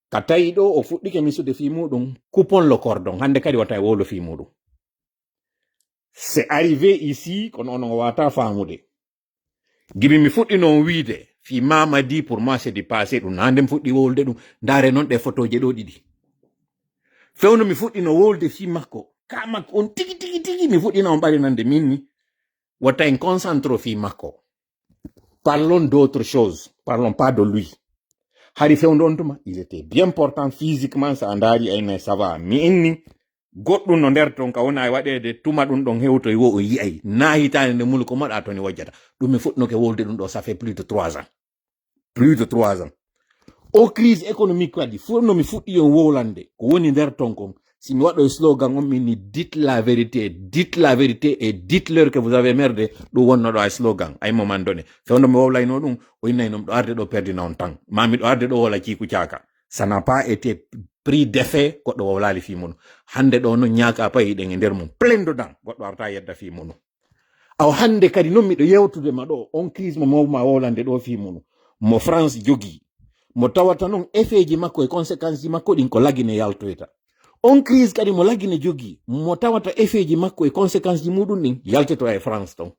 ka tawi ɗo o fuɗɗike misude fii muɗum, coupons le cordon. Hande kadi wata e wowlo fii muɗum. C'est arrivé ici, kono onon o wata faamude. Gibi mi fuɗɗino on wiide, fii Mamadi, pour moi, c'est du passé, ɗum na nde mi fuɗɗi wowlude ɗum. Ndaare noon ɗe photoje ɗo ɗiɗi. Fewno mi fuɗɗino wowlude fii makko. Ka makko on tigi, tigi, tigi, mi fuɗɗino on ɓarinande min ni. Wata en concentre fii makko. Parlons d'autre chose. Parlons pas de lui. Hari fewndo on tuma, il était bien portant physiquement, sa ndaari ayna ça va. Mi inni, goɗɗum no nder ton ka wona e waɗeede tuma ɗum ɗon hewtoy wo o yi'ay. Na hitaande nde mulu ko moɗa to ni wojjata. Ɗum mi fuɗɗinoke wolde ɗum ɗo, ça fait plus de trois ans. Plus de trois ans. O crise économique kadi, fof no mi fuɗɗi on wowlande, ko woni nder ton kon. Si mi waɗo e slogan on, min ni, dites la vérité, dites la vérité et dites-leur que vous avez merdé, ɗum wonno ɗo ay slogan, ay moment donné. Fewndo mi wowlayno ɗum, o innay noon ɗo arde ɗo perdina on tan. Ma miɗo arde ɗo wola ciiku caaka. Ça n'a pas été pris d'effet, goɗɗo wowlali fii mum. Hande ɗo noon ñaaka payi ɗen e nder mum. Plein dedans, goɗɗo arta yedda fii mum. Aw hannde kadi noon miɗo yewtude ma ɗo, on crise mo mawma wowlande ɗo fii muɗum, mo France jogii, mo tawata noon effet ji makko e conséquence ji makko ɗin ko Lagine yaltoyta. On crise kadi mo Lagine jogii, mo tawata effet ji makko e conséquence ji muɗum ɗin yaltito e France ton.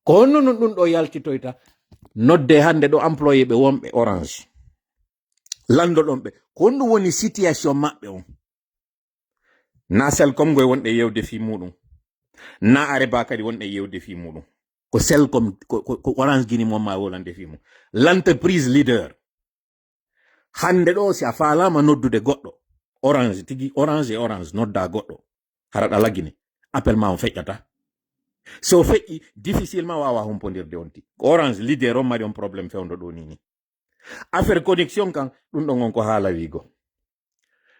Ko honno noon ɗum ɗo yaltitoyta? Nodde hannde ɗo employé ɓe wonɓe Orange. Lanndo ɗon ɓe. Ko honɗum woni situation maɓɓe on? Na Selcom ngoy wonɗe yewde fii muɗum. Na Areba kadi wonɗe yewde fii muɗum. Ko Selcom, ko, ko, ko Orange Guinée mo ma wolande fii mum. L'entreprise leader. Hannde ɗo si a faalaama noddude goɗɗo, Orange tigi, Orange e Orange nodda goɗɗo. Hara ɗa Lagine, appel ma on feƴƴata. So feƴƴi, difficilement waawa humpondirde on ti. Ko Orange leader on mari on problème fewndo ɗo ni ni. Affaire connexion kan, ɗum ɗon on ko haala wiigo.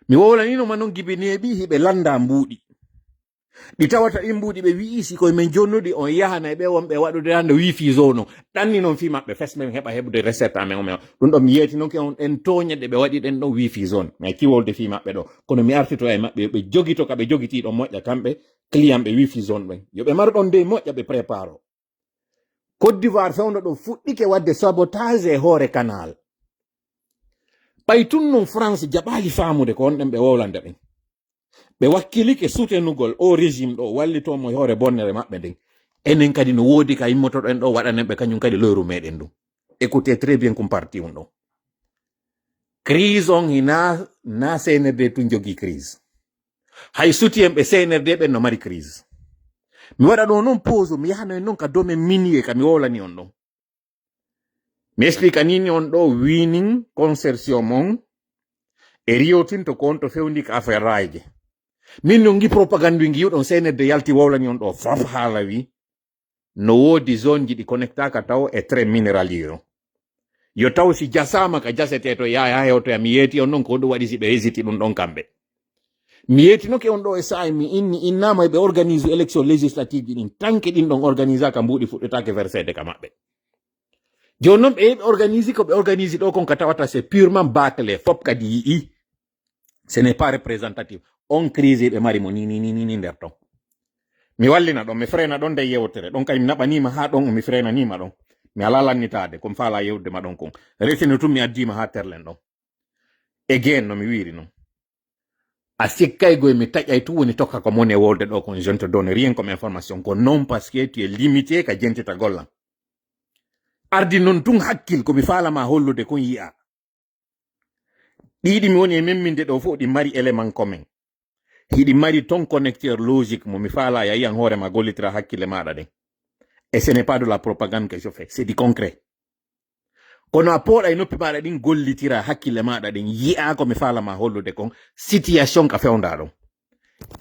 Mi wowlanino ma noon gibi neeɓi hiɓe lannda mbuuɗi. Ɗi tawata ɗin mbuuɗi ɓe wi'i si koye men jonnudi on yahana e ɓe wonɓe waɗude hannde wifi zone o. Ɗanni noon fii maɓɓe fes men heɓa heɓude recette amen o men. Ɗum ɗon mi yeetinoke on ɗen tooñe ɗe ɓe waɗi ɗen ɗon wifi zone. Mi acci wolde fii maɓɓe ɗo. Kono mi artito e maɓɓe yo ɓe jogito ka ɓe jogitii ɗon moƴƴa kamɓe client ɓe wifi zone ɓen. Yo ɓe maru ɗon dey moƴƴa ɓe préparo. Côte d'Ivoire fewndo ɗo fuɗɗike waɗde sabotage e hoore canal. Ɓay tun non France jaɓaali faamude ko on ɗen ɓe wowlande ɓen. Ɓe wakkilike soutenugol o régime ɗo wallitoo mo e hoore bonnere maɓɓe nden. Enen kadi no woodi ka immotoɗen ɗo waɗanen ɓe kañum kadi loyru meɗen ɗum. Écoutez très bien kum parti on ɗo. Crise on hina na C N R D tun jogii crise. Hay suti en ɓe C N R D ɓen no mari crise. Mi waɗa ɗo non pause, mi yahano en non ka domaine minier ka mi wowlani on ɗon. Mi explikanini on ɗo winin consortium on e riyotinto ko on to fewndi ka affaire raayje. Min no ngi propagande ngi yuɗon C N R D yalti wowlani on ɗo faf haala wi no woodi zone ji ɗi connectaka taw e train minéralier o. Yo taw si jasaama ka jasete to yaaya hewtoya mi yeeti on non ko ɗum waɗi si ɓe hésiti ɗum ɗon kamɓe. Mi yeetinoke on ɗo e saa'i mi inni innama ɓe organise élection législative ji ɗin tanke ɗin ɗon organisaka mbuuɗi fuɗɗetake verseede ka maɓɓe. Jooni noon ɓe yehi ɓe organise ko ɓe organise ɗo kon ka tawata c'est purement bâclé, fop kadi yi'i. Ce n'est pas représentatif. On crise ɓe mari mo ni ni ni ni nder ton. Mi wallina ɗon, mi frena ɗon nde yewtere ɗon kay mi naɓanima ha ɗon mi frenanima ɗon. Mi ala lannitaade ko mi faala yewde ma ɗon kon. Resino tun mi addima ha terlen ɗon. Again no mi wiiri non. A sikkay goy mi taƴay tun woni tokka ko mone wolde ɗo kon je ne te donne rien comme information ko non parce que tu es limité ka jentita gollan. Ardi non tun hakkil ko mi faala ma hollude kon yi'a. Ɗiɗi mi woni e memminde ɗo fof ɗi mari élément commun. Hiɗi mari ton connecteur logique mo mi faala ya yiyan hoore ma gollitira hakkille maɗa ɗen. Et ce n'est pas de la propagande que je fais, c'est du concret. Kono a pooɗa e noppi maɗa ɗin gollitira hakkille maɗa ɗin yi'a ko mi faala ma hollude kon situation ka fewnda ɗon.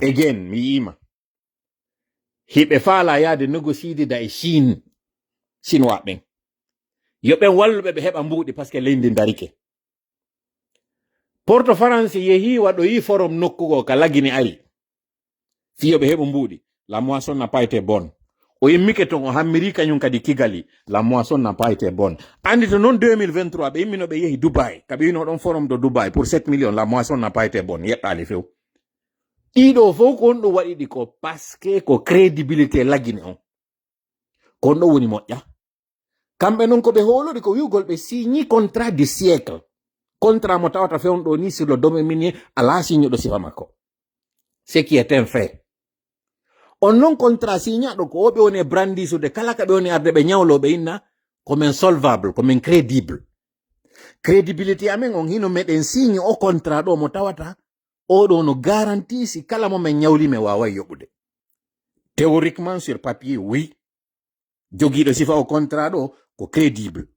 Again, mi yi'ima. Hiɓe faala yaade négocier da e Chine, Chinois ɓen. Yo ɓen walluɓe ɓe heɓa mbuuɗi parce que leydi ndarike. Porto France yehi waɗoyi forum nokku goo ka Lagine ari. Fiyo ɓe heɓu mbuuɗi. La moisson n'a pas été bonne. O immike ton o hammiri kañum kadi Kigali. La moisson n'a pas été bonne. Andi to non deux mille vingt-trois ɓe immino ɓe yehi Dubai. Ka ɓe wino ɗon forum de Dubai pour sept millions. La moisson n'a pas été bonne. Yeɗɗali few. Ɗiɗo fow ko on ɗum waɗi ɗi ko parce que ko crédibilité Lagine on. Ko on ɗo woni moƴƴa. Kamɓe non ko ɓe hoolori ko wi'ugol ɓe signi contrat du siècle. Contrat mo tawata fewndo ni sur le domaine minier ala signuɗo sifa makko. Ce qui est un fait. On non contrat signaɗo ko o ɓe woni e brandisude kala ka ɓe woni arde ɓe ñawlo ɓe inna ko men solvable, ko men crédible. Crédibilité amen on hino meɗen signi o contrat ɗo mo tawata oɗo no garantie si kala mo men ñawli men waaway yoɓude. Théoriquement sur papier, oui. Jogiiɗo sifa o contrat ɗo ko crédible.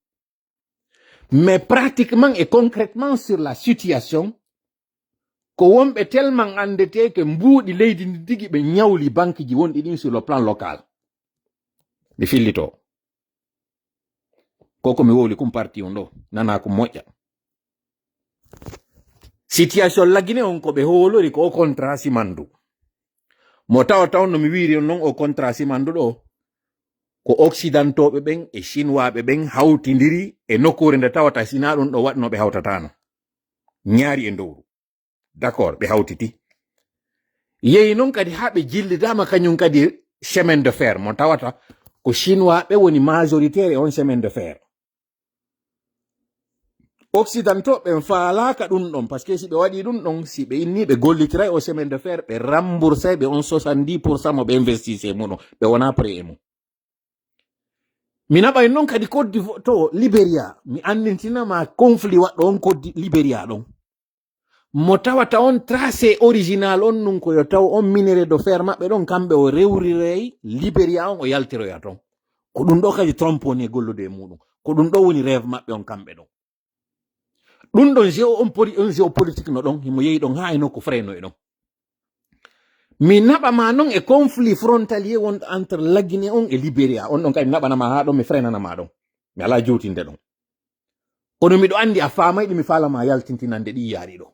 Mais pratiquement et concrètement sur la situation, ko wonɓe tellement anndetee ke mbuuɗi leydi ndi tigi ɓe ñawli banque ji wonɗi ɗin sur le plan local. Mi fillito. Ko ko mi wowli kum parti on ɗo, nana ko moƴƴa. Situation Lagine on ko ɓe hoolori ko o contrat Simandou. Mo tawa taw no mi wiiri on non o contrat Simandou ɗo, ko occidentooɓe ɓen e chinoisɓe ɓen hawtindiri e nokkuure nde tawata sina ɗum ɗo waɗno ɓe hawtatano. Ñaari e ndowru. D'accord, ɓe hawtiti. Yehi non kadi haa ɓe jillidaama kañum kadi chemin de fer mo tawata ko chinois ɓe woni majoritaire e on chemin de fer. Occidentaux ɓen faalaaka ɗum ɗon, parce que si ɓe waɗi ɗum ɗon, si ɓe inni ɓe gollitiray o chemin de fer, ɓe remboursay ɓe on soixante-dix pour cent mo ɓe investissé muɗum, ɓe wona prêt e mum. Mi naɓay noon kadi Côte d'Ivoire to Liberia, mi anndintina ma conflit waɗɗo on Côte d'I- Liberia ɗon. Mo tawata on tracé original on nun ko yo taw on minerai de fer maɓɓe ɗon kamɓe o rewriray Liberia on o yaltiroya ton. Ko ɗum ɗo kadi Trump woni e gollude e muɗum. Ko ɗum ɗo woni rêve maɓɓe on kamɓe ɗon. Ɗum ɗon géo on poli- on géopolitique no ɗon himo yehi ɗon haa e nokku freno e ɗon. Mi naɓa ma non e conflit frontalier wonɗo entre Laguinée on e Liberia. On ɗon kadi mi naɓana ma haa ɗon mi frenana ma ɗon. Mi alaa juutinde ɗon. Kono miɗo anndi a faamay ɗi mi faala ma yaltintinande ɗi yaari ɗo.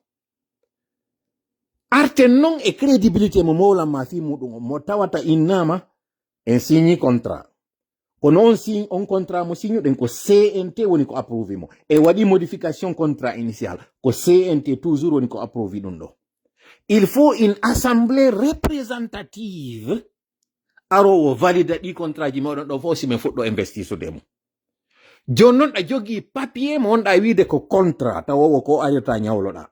Arten non e crédibilité mo mowlan ma fii muɗum on mo tawata innama en signi contrat. Kono on sign on contrat mo signuɗen ko C N T woni ko approuvé mo. E waɗi modification contrat initial ko C N T toujours woni ko approuvé ɗum ɗo. Il faut une assemblée représentative arowo valida ɗi contrat ji moɗon ɗo fof si min fuɗɗo investisude mo. Jooni noon ɗa jogii papier mo wonɗa wiide ko contrat tawowo ko arata ñawloɗa.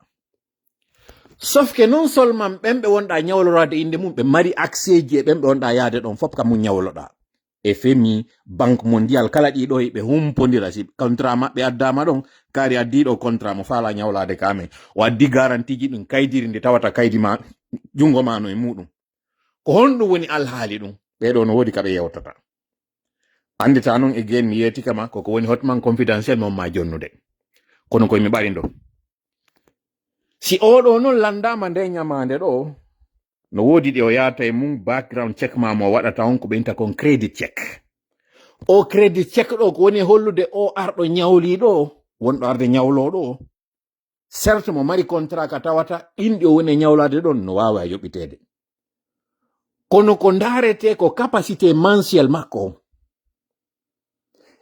Sauf que non seulement ɓen ɓe wonɗa ñawlorade innde mum ɓe mari accès ji e ɓen ɓe wonɗa yaade ɗon fof kam mum ñawloɗa. F M I, Banque Mondiale, kala ɗiɗo ɓe humpondira si contrat maɓɓe addama ɗon, kaari addiɗo contrat mo faala ñawlade ka men. O addi garantie ji ɗin kaydiri ndi tawata kaydi ma jungo ma no e muɗum. Ko honɗum woni alhaali ɗum? Ɓeɗo no woodi ka ɓe yewtata. Andita non e gen mi yeetika ma koko woni hotman confidentiel mo ma jonnude. Kono koye mi ɓarindo. Si oɗo non landama nde ñamande ɗo, no woodi ɗe o yaata e mum background check ma mo waɗata on ko ɓe inta kon credit check. O credit check ɗo ko woni hollude o arɗo ñawliɗo, wonɗo arde ñawloɗo. Certes mo mari contrat ka tawata ɗin ɗi o woni e ñawlade ɗon no waawa yoɓiteede. Kono ko ndaarete ko capacité mensuel makko on.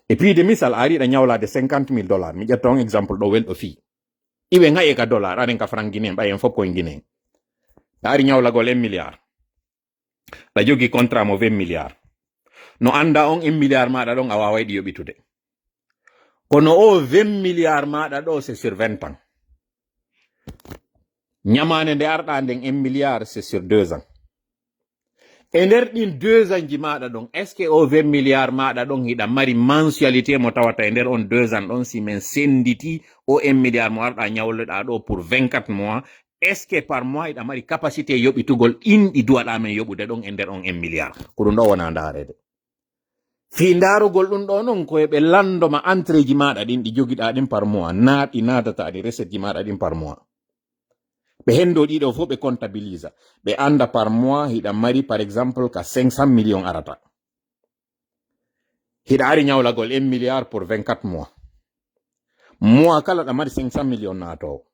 E piide misal a ariɗa ñawlade cinquante mille dollars, mi ƴetta on exemple ɗo welɗo fii. Iwe ŋaye ka dollar, aɗen ka franc guinéen, ɓay en fof koye guinéen. A ari ñawlagol un milliard. Ɗa jogi contrat mo vingt milliards. No anda on un milliard maɗa ɗon a waaway ɗi yoɓitude. Kono o vingt milliards maɗa ɗo c'est sur vingt ans. Ñamande nde arɗa nden un milliard c'est sur deux ans. E nder ɗin deux ans ji maɗa ɗon, est-ce que o vingt milliards maɗa ɗon hiɗa mari mensualité mo tawata e nder on deux ans ɗon si men senditi o un milliard mo arɗa ñawleɗa ɗo pour vingt-quatre mois, est-ce que par mois hiɗa mari capacité yoɓitugol ɗin ɗi duwaɗa men yoɓude ɗon e nder on un milliard? Ko ɗum ɗo wona ndaarede. Fii ndaarugol ɗum ɗo non ko e ɓe landoma entrée ji maɗa ɗin ɗi jogiɗa ɗin par mois, na ɗi naatata ɗi recette ji maɗa ɗin par mois. Ɓe hendo ɗiɗo fof ɓe comptabilisa. Ɓe anda par mois hiɗa mari par exemple ka cinq cent millions arata. Hiɗa ari ñawlagol un milliard pour vingt-quatre mois. Mois kala ɗa mari cinq cent millions naatowo.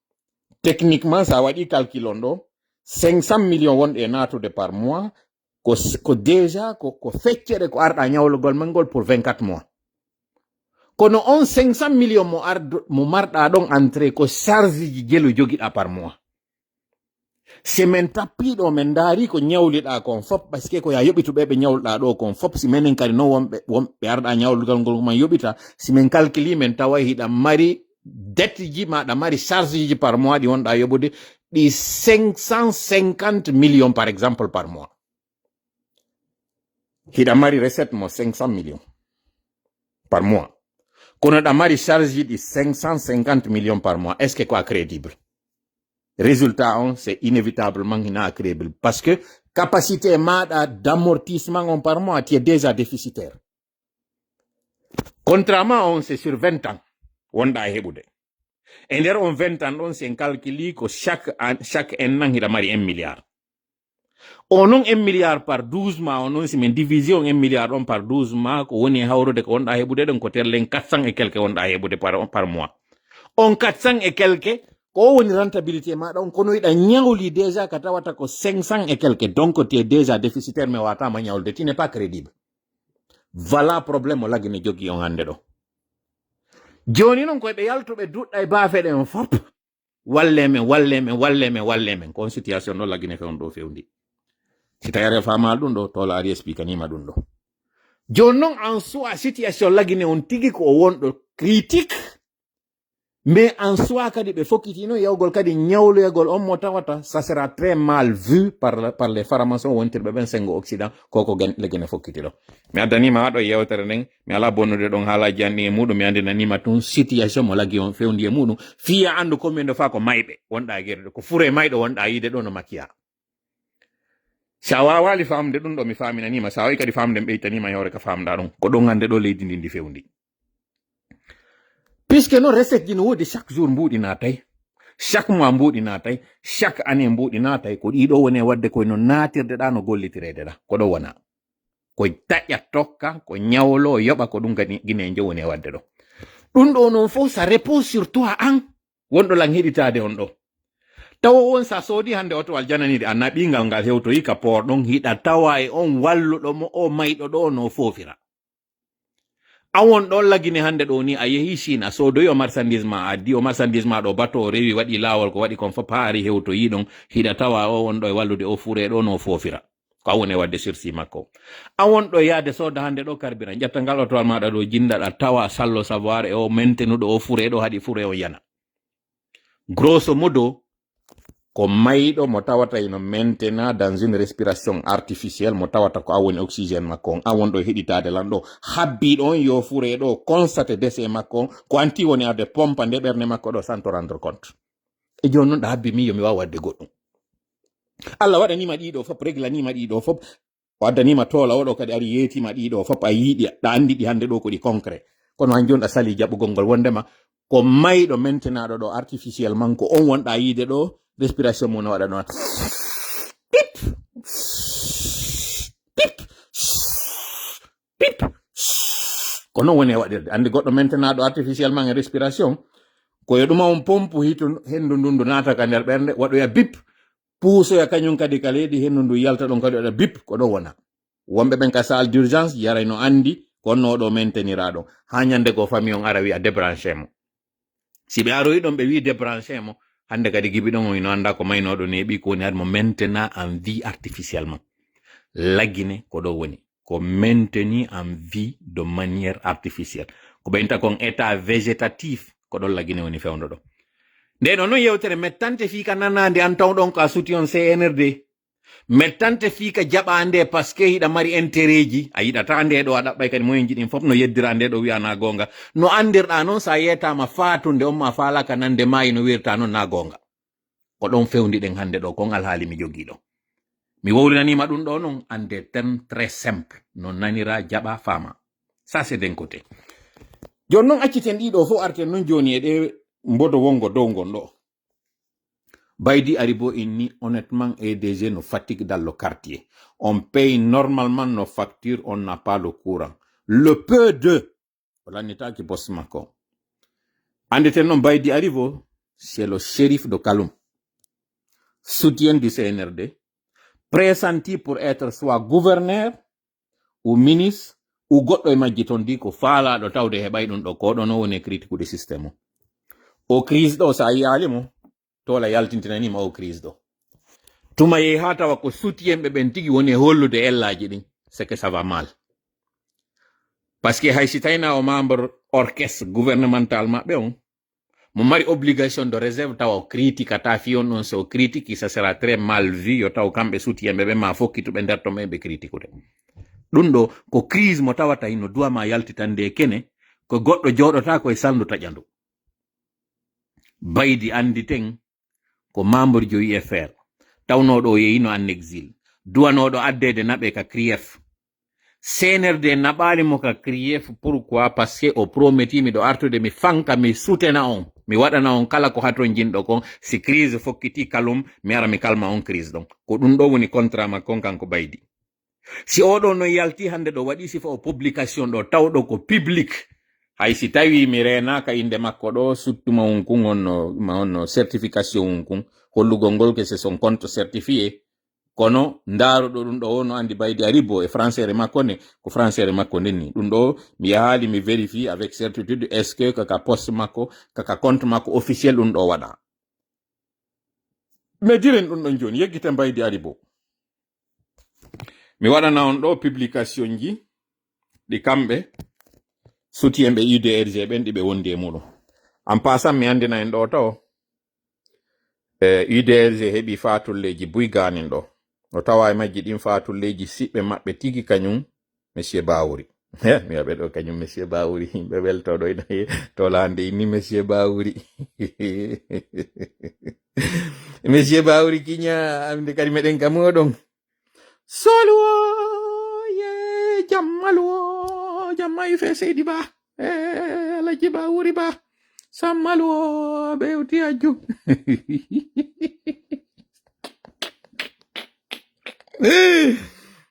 Techniquement sa waɗi calcul on ɗo, cinq cent millions wonɗe e naatude par mois, ko, ko déjà ko, ko feccere ko arɗa ñawlugol men ngol pour vingt-quatre mois. Kono on cinq cent millions mo ardo, mo marɗa ɗon entrée ko charge ji jelu jogiɗa par mois. Si men tappiɗo men ndaari ko ñawliɗa kon fop, parce que ko ya yoɓituɓe ɓe ñawluɗa ɗo kon fop, si menen kadi non wonɓe, wonɓe arɗa ñawlugol ngol man yoɓita, si men calculi men tawa hiɗa mari dette ji maɗa mari charge ji par mois ɗi wonɗa yoɓude, ɗi cinq cent cinquante millions par exemple par mois. Hiɗa mari recette mo cinq cent millions par mois. Kono ɗa mari charge ɗi cinq cent cinquante millions par mois. Est-ce que ko a crédible? Résultat on, c'est inévitablement hina a crédible. Parce que capacité maɗa d'amortissement on par mois, tu es déjà déficitaire. Contrat ma on, c'est sur vingt ans. Wonɗa e heɓude. E nder on vingt ans ɗon, si en calculi ko chaque an, chaque un an hiɗa mari un milliard. O non un milliard par douze mois, o non si men division un milliard ɗon par douze mois, ko woni e hawrude ko wonɗa heɓude ɗon, ko terlen quatre cents et quelques wonɗa heɓude par, par mois. On quatre cents et quelques, ko o woni rentabilité maɗa on, kono hiɗa ñawli déjà ka tawata ko cinq cents et quelques, donc tu es déjà déficitaire, mais watama ñawlude, tu n'es pas crédible. Voilà problème o Laguinée jogi on hande ɗo. Joni non koye ɓe yaltuɓe duɗɗa e baafe ɗen fop. Walle men, walle men, walle men, walle men. Ko on situation ɗo Laguinée fewn ɗo fewndi. Si tawi ari a faamaali ɗum ɗo, toola ari expliquanima ɗum ɗo. Jooni noon, en soi, situation Lagine on tigi ko o wonɗo critique. Mais en soi kadi ɓe fokkitino yawgol kadi ñawloyagol on mo tawata ça sera très mal vu par, par les faramason wontirɓe ɓen senngo Occident, koko gen Lagine fokkiti ɗo. Mi addaniima haɗo yewtere nden, mi alaa bonnude ɗon haalaaji an ɗin e muɗum, mi anndinaniima tun situation mo Lagine on fewndi e muɗum. Fii a anndu combien de fois ko mayɓe wonɗa gerde ɗo, ko fure mayɗo wonɗa yiide ɗo no makiya. Si a waawaali faamde ɗum ɗo mi faaminaniima, si a waawii kadi faamde mi ɓeytaniima e hoore ka faamɗaa ɗum. Ko ɗon hannde ɗo leydi ndin ndi fewndi. Puisque noon recette ji no woodi, chaque jour mbuuɗi naatay, chaque mois mbuuɗi naatay, chaque année mbuuɗi naatay, ko ɗii ɗo woni e waɗde koye no naatirde ɗaa, no gollitireede ɗaa. Ko ɗo wona. Ko taƴa tokka, ko ñawlo yoɓa, ko ɗum kadi Guinéen jo woni e waɗde ɗo. Ɗum ɗo noon fof, ça repose sur toi an, wonɗo lan heɗitaade on ɗo. Tawa on sa soodi hannde otowal jananiiɗo, a naɓii ngal, ngal hewtoyi ka port ɗon, hiɗa tawa e on walluɗo mo o mayɗo ɗo no foofira. A won ɗo Lagine hannde ɗo ni, a yehi Chine, a soodoyi o marchandise ma, a addi o marchandise ma ɗo bateau, o rewi, waɗi laawol, ko waɗi kon fof, haa ari hewtoyi ɗon, hiɗa tawa o won ɗo e wallude o fure ɗo no foofira. Ko a woni e waɗde sursis makko. A won ɗo yaade sooda hannde ɗo carburant, ƴetta ngal otowal maɗa ɗo, jinndaɗa, tawa sallo savoir e o mentenuɗo o fure ɗo, haɗi fure o yana. Grosso modo, ko mayɗo mo tawata ino maintena dans une respiration artificielle, mo tawata ko a woni oxygène makko on, a won ɗo heɗitaade lan ɗo, habbiiɗo on yo fure ɗo, constate décès makko on, ko anti woni arde pompa nde ɓernde makko ɗo sans to rendre compte. E jooni noon ɗa habbi min yo mi waaw waɗde goɗɗum. Allah waɗaniima ɗiɗo fof, reglaniima ɗiɗo fof, o addaniima toola oɗo kadi ari yeetiima ɗiɗo fof, a yiiɗi, ɗa anndi ɗi hannde ɗo ko ɗi concret. Kono han jooni ɗa sali jaɓugol ngol wondema ko mayɗo maintenaɗo ɗo artificiellement, ko on wonɗa yiide ɗo, respiration mum no waɗa ɗon. Pip! Pip! Pip! Ko non woni e waɗirde. Anndi goɗɗo maintenaɗo artificiellement e respiration, ko yo ɗuma on pompe hiitu henndu ndun ndu naata ka nder ɓernde, waɗoya bip, puusoya kañum kadi ka leydi, henndu ndu yalta ɗon kadi waɗa bip, ko ɗo wona. Wonɓe ɓen ka salle d'urgence yaray no anndi ko honno oɗo mainteniraɗo. Haa ñande goo famille on ara wi'a débranché mo. Si ɓe aroyi ɗon ɓe wi'i débranché mo, hannde kadi gibi ɗon on ino annda ko maynoɗo neeɓi, ko woni haade mo maintena en vie artificiellement. Lagine ko ɗo woni. Ko maintenu en vie de manière artificielle. Ko ɓe inta kon état végétatif, ko ɗon Lagine woni fewndo ɗo. Nde ɗo non yewtere mettante fii ka nanaande an taw ɗon ko a suti on C N R D. Mettante fii ka jaɓaande parce que hiɗa mari intérêt ji, a yiɗata nde ɗo, a ɗaɓɓay kadi moyen ji ɗin fof no yeddira nde ɗo wi'a na goonga. No anndirɗa non sa yeetama faatunde on ma faalaka nande maayi no wirta non na goonga. Ko ɗon fewndi ɗen hannde ɗo, kon alhaali mi jogii ɗo. Mi wowlinaniima ɗum ɗo non en des termes très simple. No nanira, jaɓa, faama. Ça c'est d'un côté. Jooni non acciten ɗiɗo fof arten non jooni e ɗe mbodo wongo dow ngon ɗo. Baydi Aribo inni honnêtement, E D G no fatigue dans le quartier. On paye normalement nos factures, on n'a pas le courant. Le peu de, o lannitaaki poste makko. Annditen non Baydi Aribo, c'est le shérif de Kaloum. Soutien du C N R D, pressenti pour être soit gouverneur ou ministre ou goɗɗo e majji ton di ko faalaaɗo tawde heɓay ɗum ɗo, ko ɗo no woni e critique de système o. O crise ɗo, sa yiyaali mo, toola yaltintinaniima o crise ɗo. Tuma yehi haa tawa ko soutien ɓe ɓen tigi woni e hollude ellaaji ɗin, c'est que ça va mal. Parce que hay si tawina o membre orchestre gouvernemental maɓɓe on, mo mari obligation de réserve tawa o critiquata fii on ɗon, so o critiqué, ça sera très mal vu, yo taw kamɓe soutien ɓe ɓen ma fokkitu ɓe nder ton ɓen ɓe critiqude. Ɗum ɗo ko crise mo tawata hino duwa ma yaltitande e kene, ko goɗɗo jooɗotaako e salndu taƴandu. Baydi annditen ko membre jo U F R, tawnooɗo o yehino en exil, duwanooɗo addeede naɓe ka CRIEF. C N R D naɓaali mo ka CRIEF, pourquoi? Parce que o promettii mi ɗo artude mi fanka, mi sutena on, mi waɗana on kala ko hatonjinɗo kon, si crise fokkiti Kaloum, mi ara mi kalma on crise ɗon. Ko ɗum ɗo woni contrat makko on kanko Baydi. Si oɗo no yalti hannde ɗo waɗi sifa o publication ɗo tawɗo ko public, hay si tawi mi reenaaka innde makko ɗo, surtout ma on kun honno, ma honno certification on kun, hollugol ngol que c'est son compte certifié, kono ndaaruɗo ɗum ɗo o no anndi Baydi Aribo e françaire makko nde, ko françaire makko nden ni. Ɗum ɗo mi yahaali mi vérifié avec certitude, est-ce que kaka poste makko, kaka compte makko officiel ɗum ɗo waɗa. Mais diren ɗum ɗon jooni, yeggiten Baydi Aribo. Mi waɗana on ɗo publication ji ɗi kamɓe soutien ɓe U D R G ɓen ɗi ɓe wondi e muɗum. En passant, mi anndina en ɗo taw, e, U D R G heɓi fatulleeji buy gaanin ɗo. No tawa e majji ɗin fatulleeji siɓɓe maɓɓe tigi kañum Monsieur Bawuri. He, mi waɓe ɗo kañum Monsieur Bawuri, yimɓe weltoɗo ina he, tolande inni Monsieur Bawuri. Monsieur Bawuri kiña, amde kadi meɗen ka muɗum. Soluwo, ye, jammaluwo, jamma ife Seydi Ba. E, Alaji Bawuri Ba. Sammaluwo, ɓe uti ajju.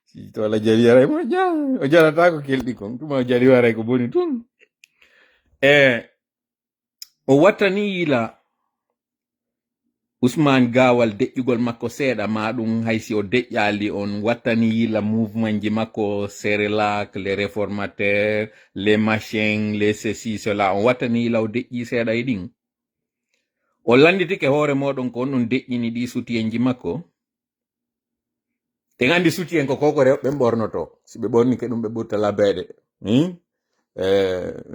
Si to Alaji Aliyu aray mo ja, o jarata ko kelɗi kon. Tuma o jari waray ko boni tun. E, o wattani yila Usman Gawal deƴƴugol makko seeɗa, ma ɗum hay si o deƴƴaali, on wattani yila mouvement ji makko, Serelak, les réformateurs, les machins, les ceci, cela, on wattani yila o deƴƴi seeɗa e ɗin. O lannditike hoore mooɗon ko on ɗum deƴƴini ɗi soutien ji makko. En anndi soutien ko koko rewɓe ɓen ɓornoto. Si ɓe ɓornike ɗum ɓe ɓurta labeede. Hmm? E,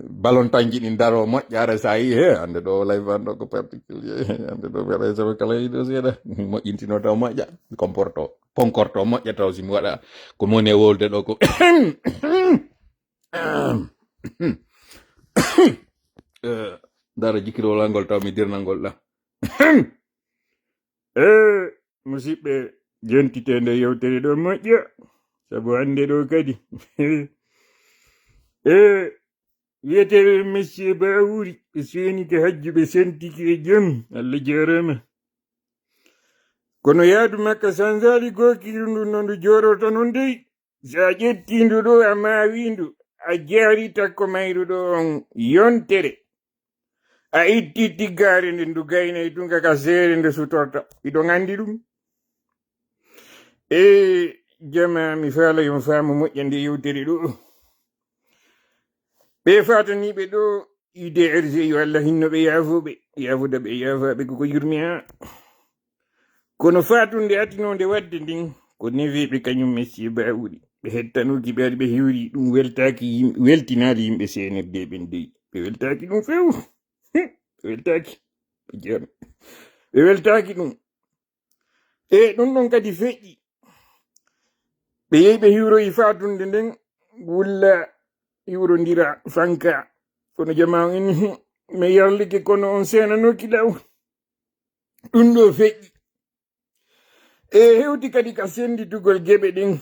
balontanji ɗin daro moƴƴa, ara sa yi, he, ande ɗo live an ɗo ko particulier, ande ɗo mi waɗa sama kala yiɗo seeɗa, moƴƴintino taw moƴƴa, comporto, concorto moƴƴa taw si mi waɗa ko mone wolde ɗo ko. E, dara jikkirowol angol taw mi dirnangol ɗa. E, musidɓe, jentite nde yewtere ɗo moƴƴa, sabu hannde ɗo kadi. E, wiyeteeɓe Monsieur Bawuri, ɓe seenike hajju, ɓe sentiki e jam, Allah jaaraama. Kono yaadu makka sanzaali gookiiru ndun no ndu jooɗorta non dey. Si a ƴettii ndu ɗo, a maawii ndu, a jaari takko mayru ɗo on yontere. A itti tiggaare nde ndu gaynay tun ka, ka seere nde sutorta. Hiɗon anndi ɗum? E jama, mi faala yon faamu moƴƴa nde yewtere ɗo. Ɓe faataniiɓe ɗo, U D R G, yo Allah hinno ɓe, yaafo ɓe, yaafuda ɓe, yaafa ɓe koko yurmi ha. Kono faatunde atinonde wadde ndin, ko neveeɓe kañum Monsieur Bawuri. Ɓe hettanoki ɓe ari ɓe hiwri ɗum weltaaki yim-, weltinaali yimɓe C N R D ɓen dey. Ɓe weltaaki ɗum few. Ɓe weltaaki. Ɓe jeeya. Ɓe weltaaki ɗum. E ɗum ɗon kadi feƴƴi. Ɓe yehi ɓe hiwroyi faatunde nden, wulla hiwrondira fanka. Kono jamaa on inni, mi yarlike kono on seenanoki law. Ɗum ɗo feƴƴi. E hewti kadi ka sennditugol geɓe ɗin.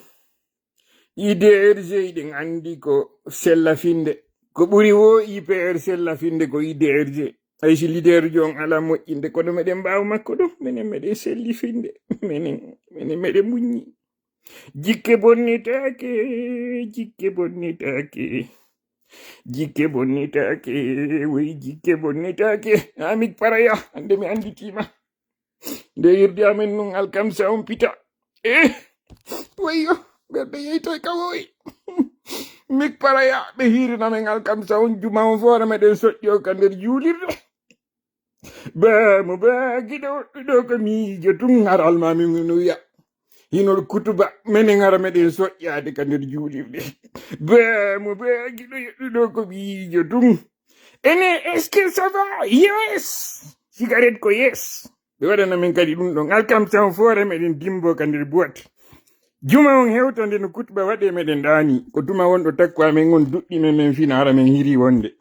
U D R G, hiɗen anndi ko sellafinde. Ko ɓuri wo U P R sellafinde ko U D R G. Hay si leader jo on alaa moƴƴinde, kono meɗen mbaawa makko ɗo. Menen meɗen sellifinde. Menen, menen meɗen muññi. Jikke bonnitaake, jikke bonnitaake. Jikke bonnitaake, woy jikke bonnitaake. Haa mi paraya, hannde mi annditiima. Nde yirde amen nun alkamsa on pita. Eh, wayyo, ɓerɗe yeytoy ka woyi. Mik paraya, ɓe hiirina men alkamsa on, juma on fof, hara meɗen soƴƴo ka nder juulirde. Baa mo baa giɗo woɗɗuɗo ko miijo tun, hara almaami ngun no wiya. Hino kutuba, menen hara meɗen soƴƴaade ka nder juulirde. Baa mo baa giɗo woɗɗuɗo ko miijo tun. Ene, est-ce que ça va? Yes! Cigarette ko yes. Ɓe waɗana men kadi ɗum ɗon. Alkamsa on fof, hara meɗen dimbo ka nder boîte. Juma on hewta nde no kutuba waɗe meɗen ɗaani. Ko tuma wonɗo takko amen on duɗɗi men, men fina hara men hiri wonde.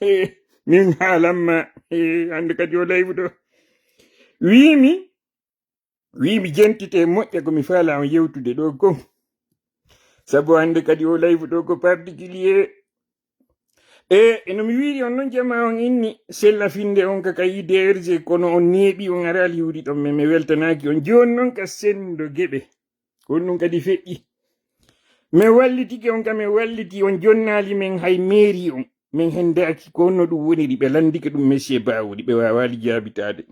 Eh, min haalamma, eh, hannde kadi o live ɗo. Wiimi, wiimi jentite moƴƴa ko mi faala on yewtude ɗo ko. Sabu hannde kadi o live ɗo ko particulier. E, e no mi wiiri on non, jamaa on inni sella finde on ka, ka U D R G, kono on neeɓi, on araali hiwri ɗon, men mi weltanaaki on. Jooni non ka senndo geɓe. Ko honɗum kadi feƴƴi? Min wallitike on, ka min walliti on, jonnaali men hay meeri on. Min henndaaki ko honno ɗum woniri, ɓe lanndike ɗum Monsieur Bawuri, ɓe waawaali jaabitaade.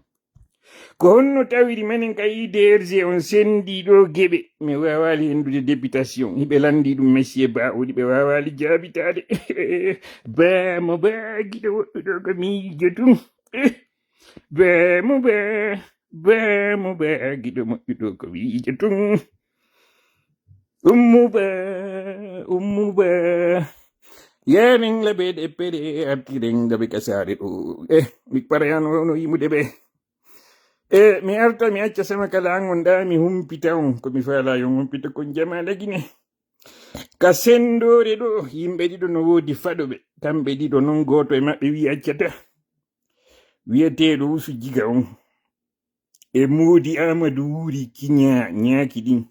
Ko honno tawiri menen ka U D R G on senndii ɗo geɓe, min waawaali henndude députation, hiɓe lanndii ɗum Monsieur Bawuri, ɓe waawaali jaabitaade. Baa mo baa giɗo woɗɗuɗo ko miijo tun. Baa mo baa, baa mo baa giɗo moƴƴuɗo ko miijo tun. Ummu ba, ummu ba. Yemin labe de pede artiren gabe kasare do. Eh, mi parayano no yimude be. Eh, mi arta mi acca sama kala an on da mi humpita on ko mi fala yon humpita kon jama lagine. Ka sendore do yimbe dido no wodi fado be. Kambe dido non goto e mabbe wi accata. Wiyeteeɗo Usu Jiga on e Moodi Aamadu Wuuri Kiñaa ñaaki ɗin.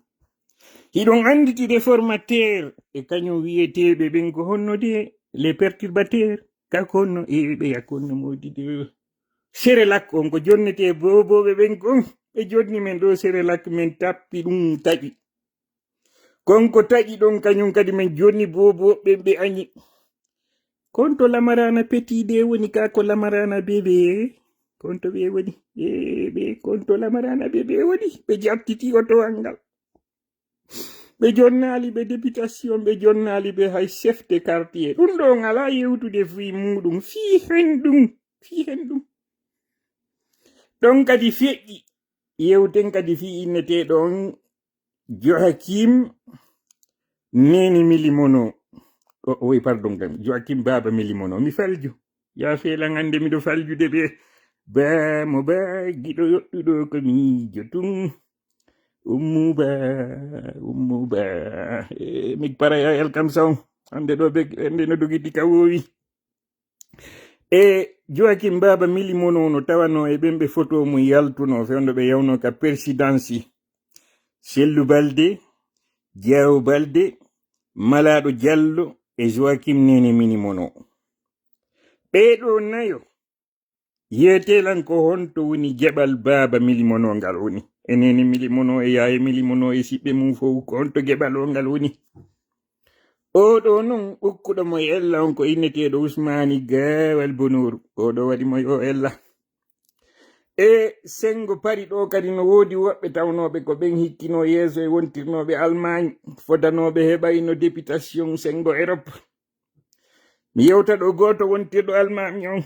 Hiɗon annditi réformateur e kañum wiyeteeɓe ɓen ko honno de les perturbateurs ka ko honno e ɓe ya ko honno Moodi de Serelak on ko jonnetee boobooɓe ɓen kon ɓe jonni men ɗo Serelak men tappi ɗum taƴi. Kon ko taƴi ɗon kañum kadi men jonni boobooɓe ɓe añi. Konto lamarana petit de woni ka ko lamarana bébé. Konto ɓe woni e ɓe konto lamarana bébé woni ɓe jattiti otowal ngal. Ɓe jonnaali ɓe députation ɓe jonnaali ɓe hay chef de quartier ɗum ɗo ngala yewtude fii muɗum fii hen ɗum fii hen ɗum. Ɗon kadi feƴƴi yewten kadi fii inneteeɗo on Joakim Neni Milimono. O- Oy pardon kam Joakim Baba Milimono mi falju. Ya felan hannde miɗo faljude ɓe ba mo ba giɗo yoɗɗuɗo ko miijo tun. Ummu ba ummu ba. Eh, mi para ya el kam saw hannde ɗo be hannde no dogiti ka wowi. E Joakim Baba Milimono no tawano e ɓen ɓe foto mum yaltuno fewndo ɓe yawno ka persidansi. Sellu Balde, Jawo Balde, Malaɗo Jallo e Joakim Nene Milimono. Ɓeeɗo nayo yeetelan ko honto woni geɓal Baba Milimono ngal woni. E Nene Milimono e Yaaye Milimono e siɓɓe mum fow ko honto geɓal o ngal woni. Oɗo non ukkuɗo mo e ella on ko inneteeɗo Usmaani Gaawal Bonooru. Oɗo waɗi mo yo ella. E sengo Pari ɗo kadi no woodi woɓɓe tawnooɓe ko ɓen hikkinoo yeeso e wontirnooɓe Almaañ fodanooɓe heɓayno députation sengo Erop. Mi yewta ɗo gooto wontirɗo Almaañ on.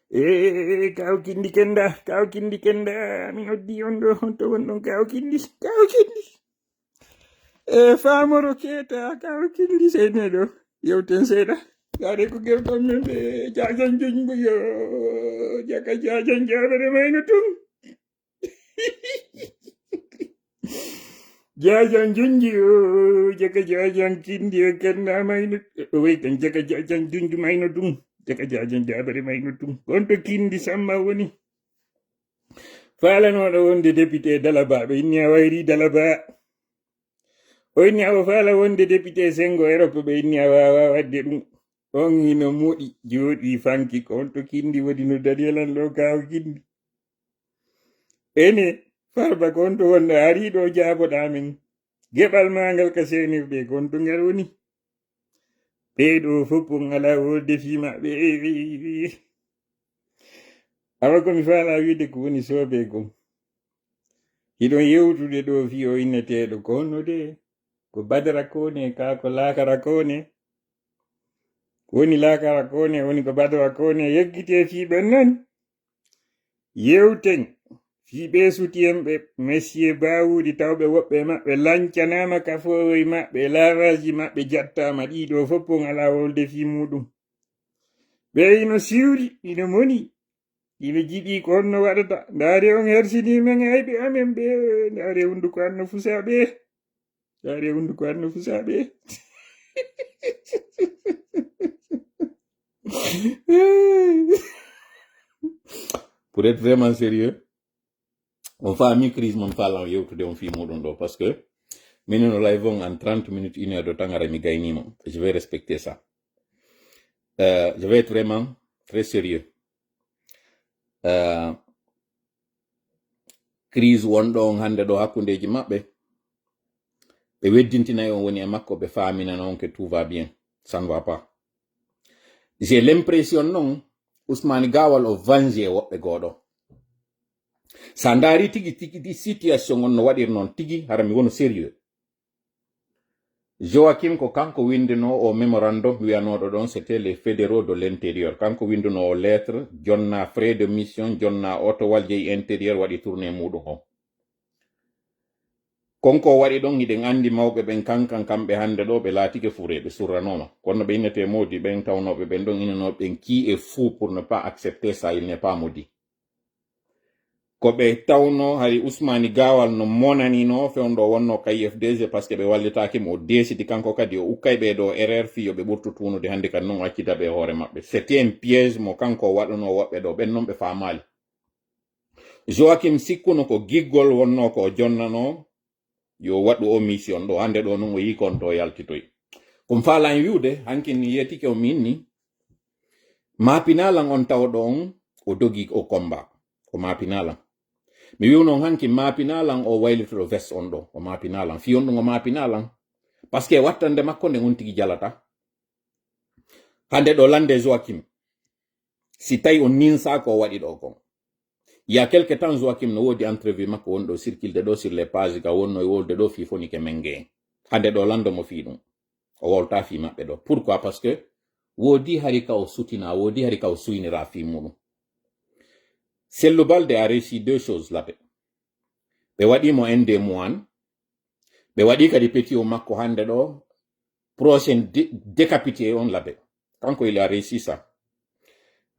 E kaw kindi kenda kaw kindi kenda mi noddi on ɗo honto wonɗon kaw kindi kaw kindi. E famoro keeta kaw kindi seyneɗo yewten seeɗa. Yaade ko gewtan men ɓe jajan jungo yo jaka jajan jabere mayno tun. Jajan junji o jaka jajan kindi o kenna mayno o wey kan jaka jajan junju mayno tun. Jaka jajan jabere mayno tun konto kindi samma woni. Faalanoɗo wonde député Dalaba ɓe inni a wayri Dalaba. O inni awa faala wonde député sengo Europe ɓe inni a wawa wadde ɗum. On hino moɗi jooɗi fanki ko on to kindi woni no daniel an ɗo kaw kindi. Ene farba ko on to wonɗo ari ɗo jaaboɗa min. Geɓal ma ngal ka senirɗe ko on to ngal woni. Ɓeeɗo fof on ala wolde fii maɓɓe. Awa ko mi faala wiide ko woni soobe gom. Hiɗon yewtude ɗo fii o inneteeɗo ko honno de? Ko Badara Kone, kaa ko Laakara Kone? Woni Laakara Kone, woni ko Badara Kone, yeggitee fii ɓen non. Yewten fii ɓee sutiyen ɓe Messier Bawuɗi tawɓe woɓɓe e maɓɓe lancanaama kafoowoy maɓɓe, laaraaji maɓɓe jattaama, ɗiɗo fof on alaa wolde fii muuɗum. Ɓe ino siwri, ino moni, ino jiɗi ko honno waɗata. Ndaare on hersini men ayɓe amen ɓe, ndaare hunduko an no fusa ɓe. Ndaare hunduko an no fusa ɓe. Pour être vraiment sérieux, on faami crise mon faalan yewtude on fii muɗum ɗo parce que minen no live on en trente minutes une heure de temps ara mi gaynima. Je vais respecter ça. Euh, je vais être vraiment très sérieux. Euh, crise wonɗo on hannde ɗo hakkundeji maɓɓe ɓe weddintinayi on woni e makko ɓe faaminana on que tout va bien. Ça ne va pas. J'ai l'impression non Ousmane Gawal o venge woɓɓe goɗo. Sa ndaari tigi tigi situation on no waɗir noon tigi hara mi wono sérieux. Joachim ko kanko winndinoo o memorandum wiyanooɗo ɗon c'était les fédéraux de l'intérieur, kanko winndunoo o lettre, jonna frais de mission, jonna otowal jeyi intérieur waɗi tournée muɗum on. Kon ko waɗi ɗon, hiɗen anndi mawɓe ɓen kankan, kamɓe hannde ɗo ɓe laatike fureeɓe, surranooma. Kono ɓe innetee moodi ɓen, tawnooɓe ɓen ɗon innanooɓe ɓen qui est fou pour ne pas accepter ça, il n'est pas maudit. Ko ɓe tawno hari Usmani Gawal no monanino fewndo wonno ka U F D G, parce que ɓe wallitaaki mo, o deesidi kanko kadi o ukkay ɓe ɗo erreur fii yo ɓe ɓurtu tuunude, hannde kan non o accida ɓe e hoore maɓɓe. C'était un piège mo kanko o waɗuno woɓɓe ɗo, ɓen non ɓe faamaali. Joachim sikkuno ko giggol wonno ko o jonnano, yo waɗu o mission ɗo, hannde ɗo non o yii kon to o yaltitoy. Ko mi faalani wi'ude, hankin mi yeetike o mi inni, maapinalan on tawɗo on, o dogi o combat, o maapinalan. Mi wi'uno on hankin maapinalan o waylitoɗo veste on ɗo, o maapinalan. Fii on ɗum o maapinalan. Parce que wattande makko nden on tigi jalata. Hannde ɗo lande Joachim, si tawi on ninsa ko o waɗi ɗo kon. Il y a quelque temps, Joachim no woodi entrevue makko wonɗo circulde ɗo sur les pages, ka wonno e wolde ɗo fii Fonike Menge. Hannde ɗo lando mo fii ɗum. O wowlta fii maɓɓe ɗo. Pourquoi? Parce que woodi hari ka o sutina, woodi hari ka o suynira fii muɗum. Sellu Balde a réussi deux choses labe. Ɓe waɗi mo un deux mois. Ɓe waɗi kadi petit o makko hannde ɗo, prochain dé-, décapité on labe. Kanko il a réussi ça.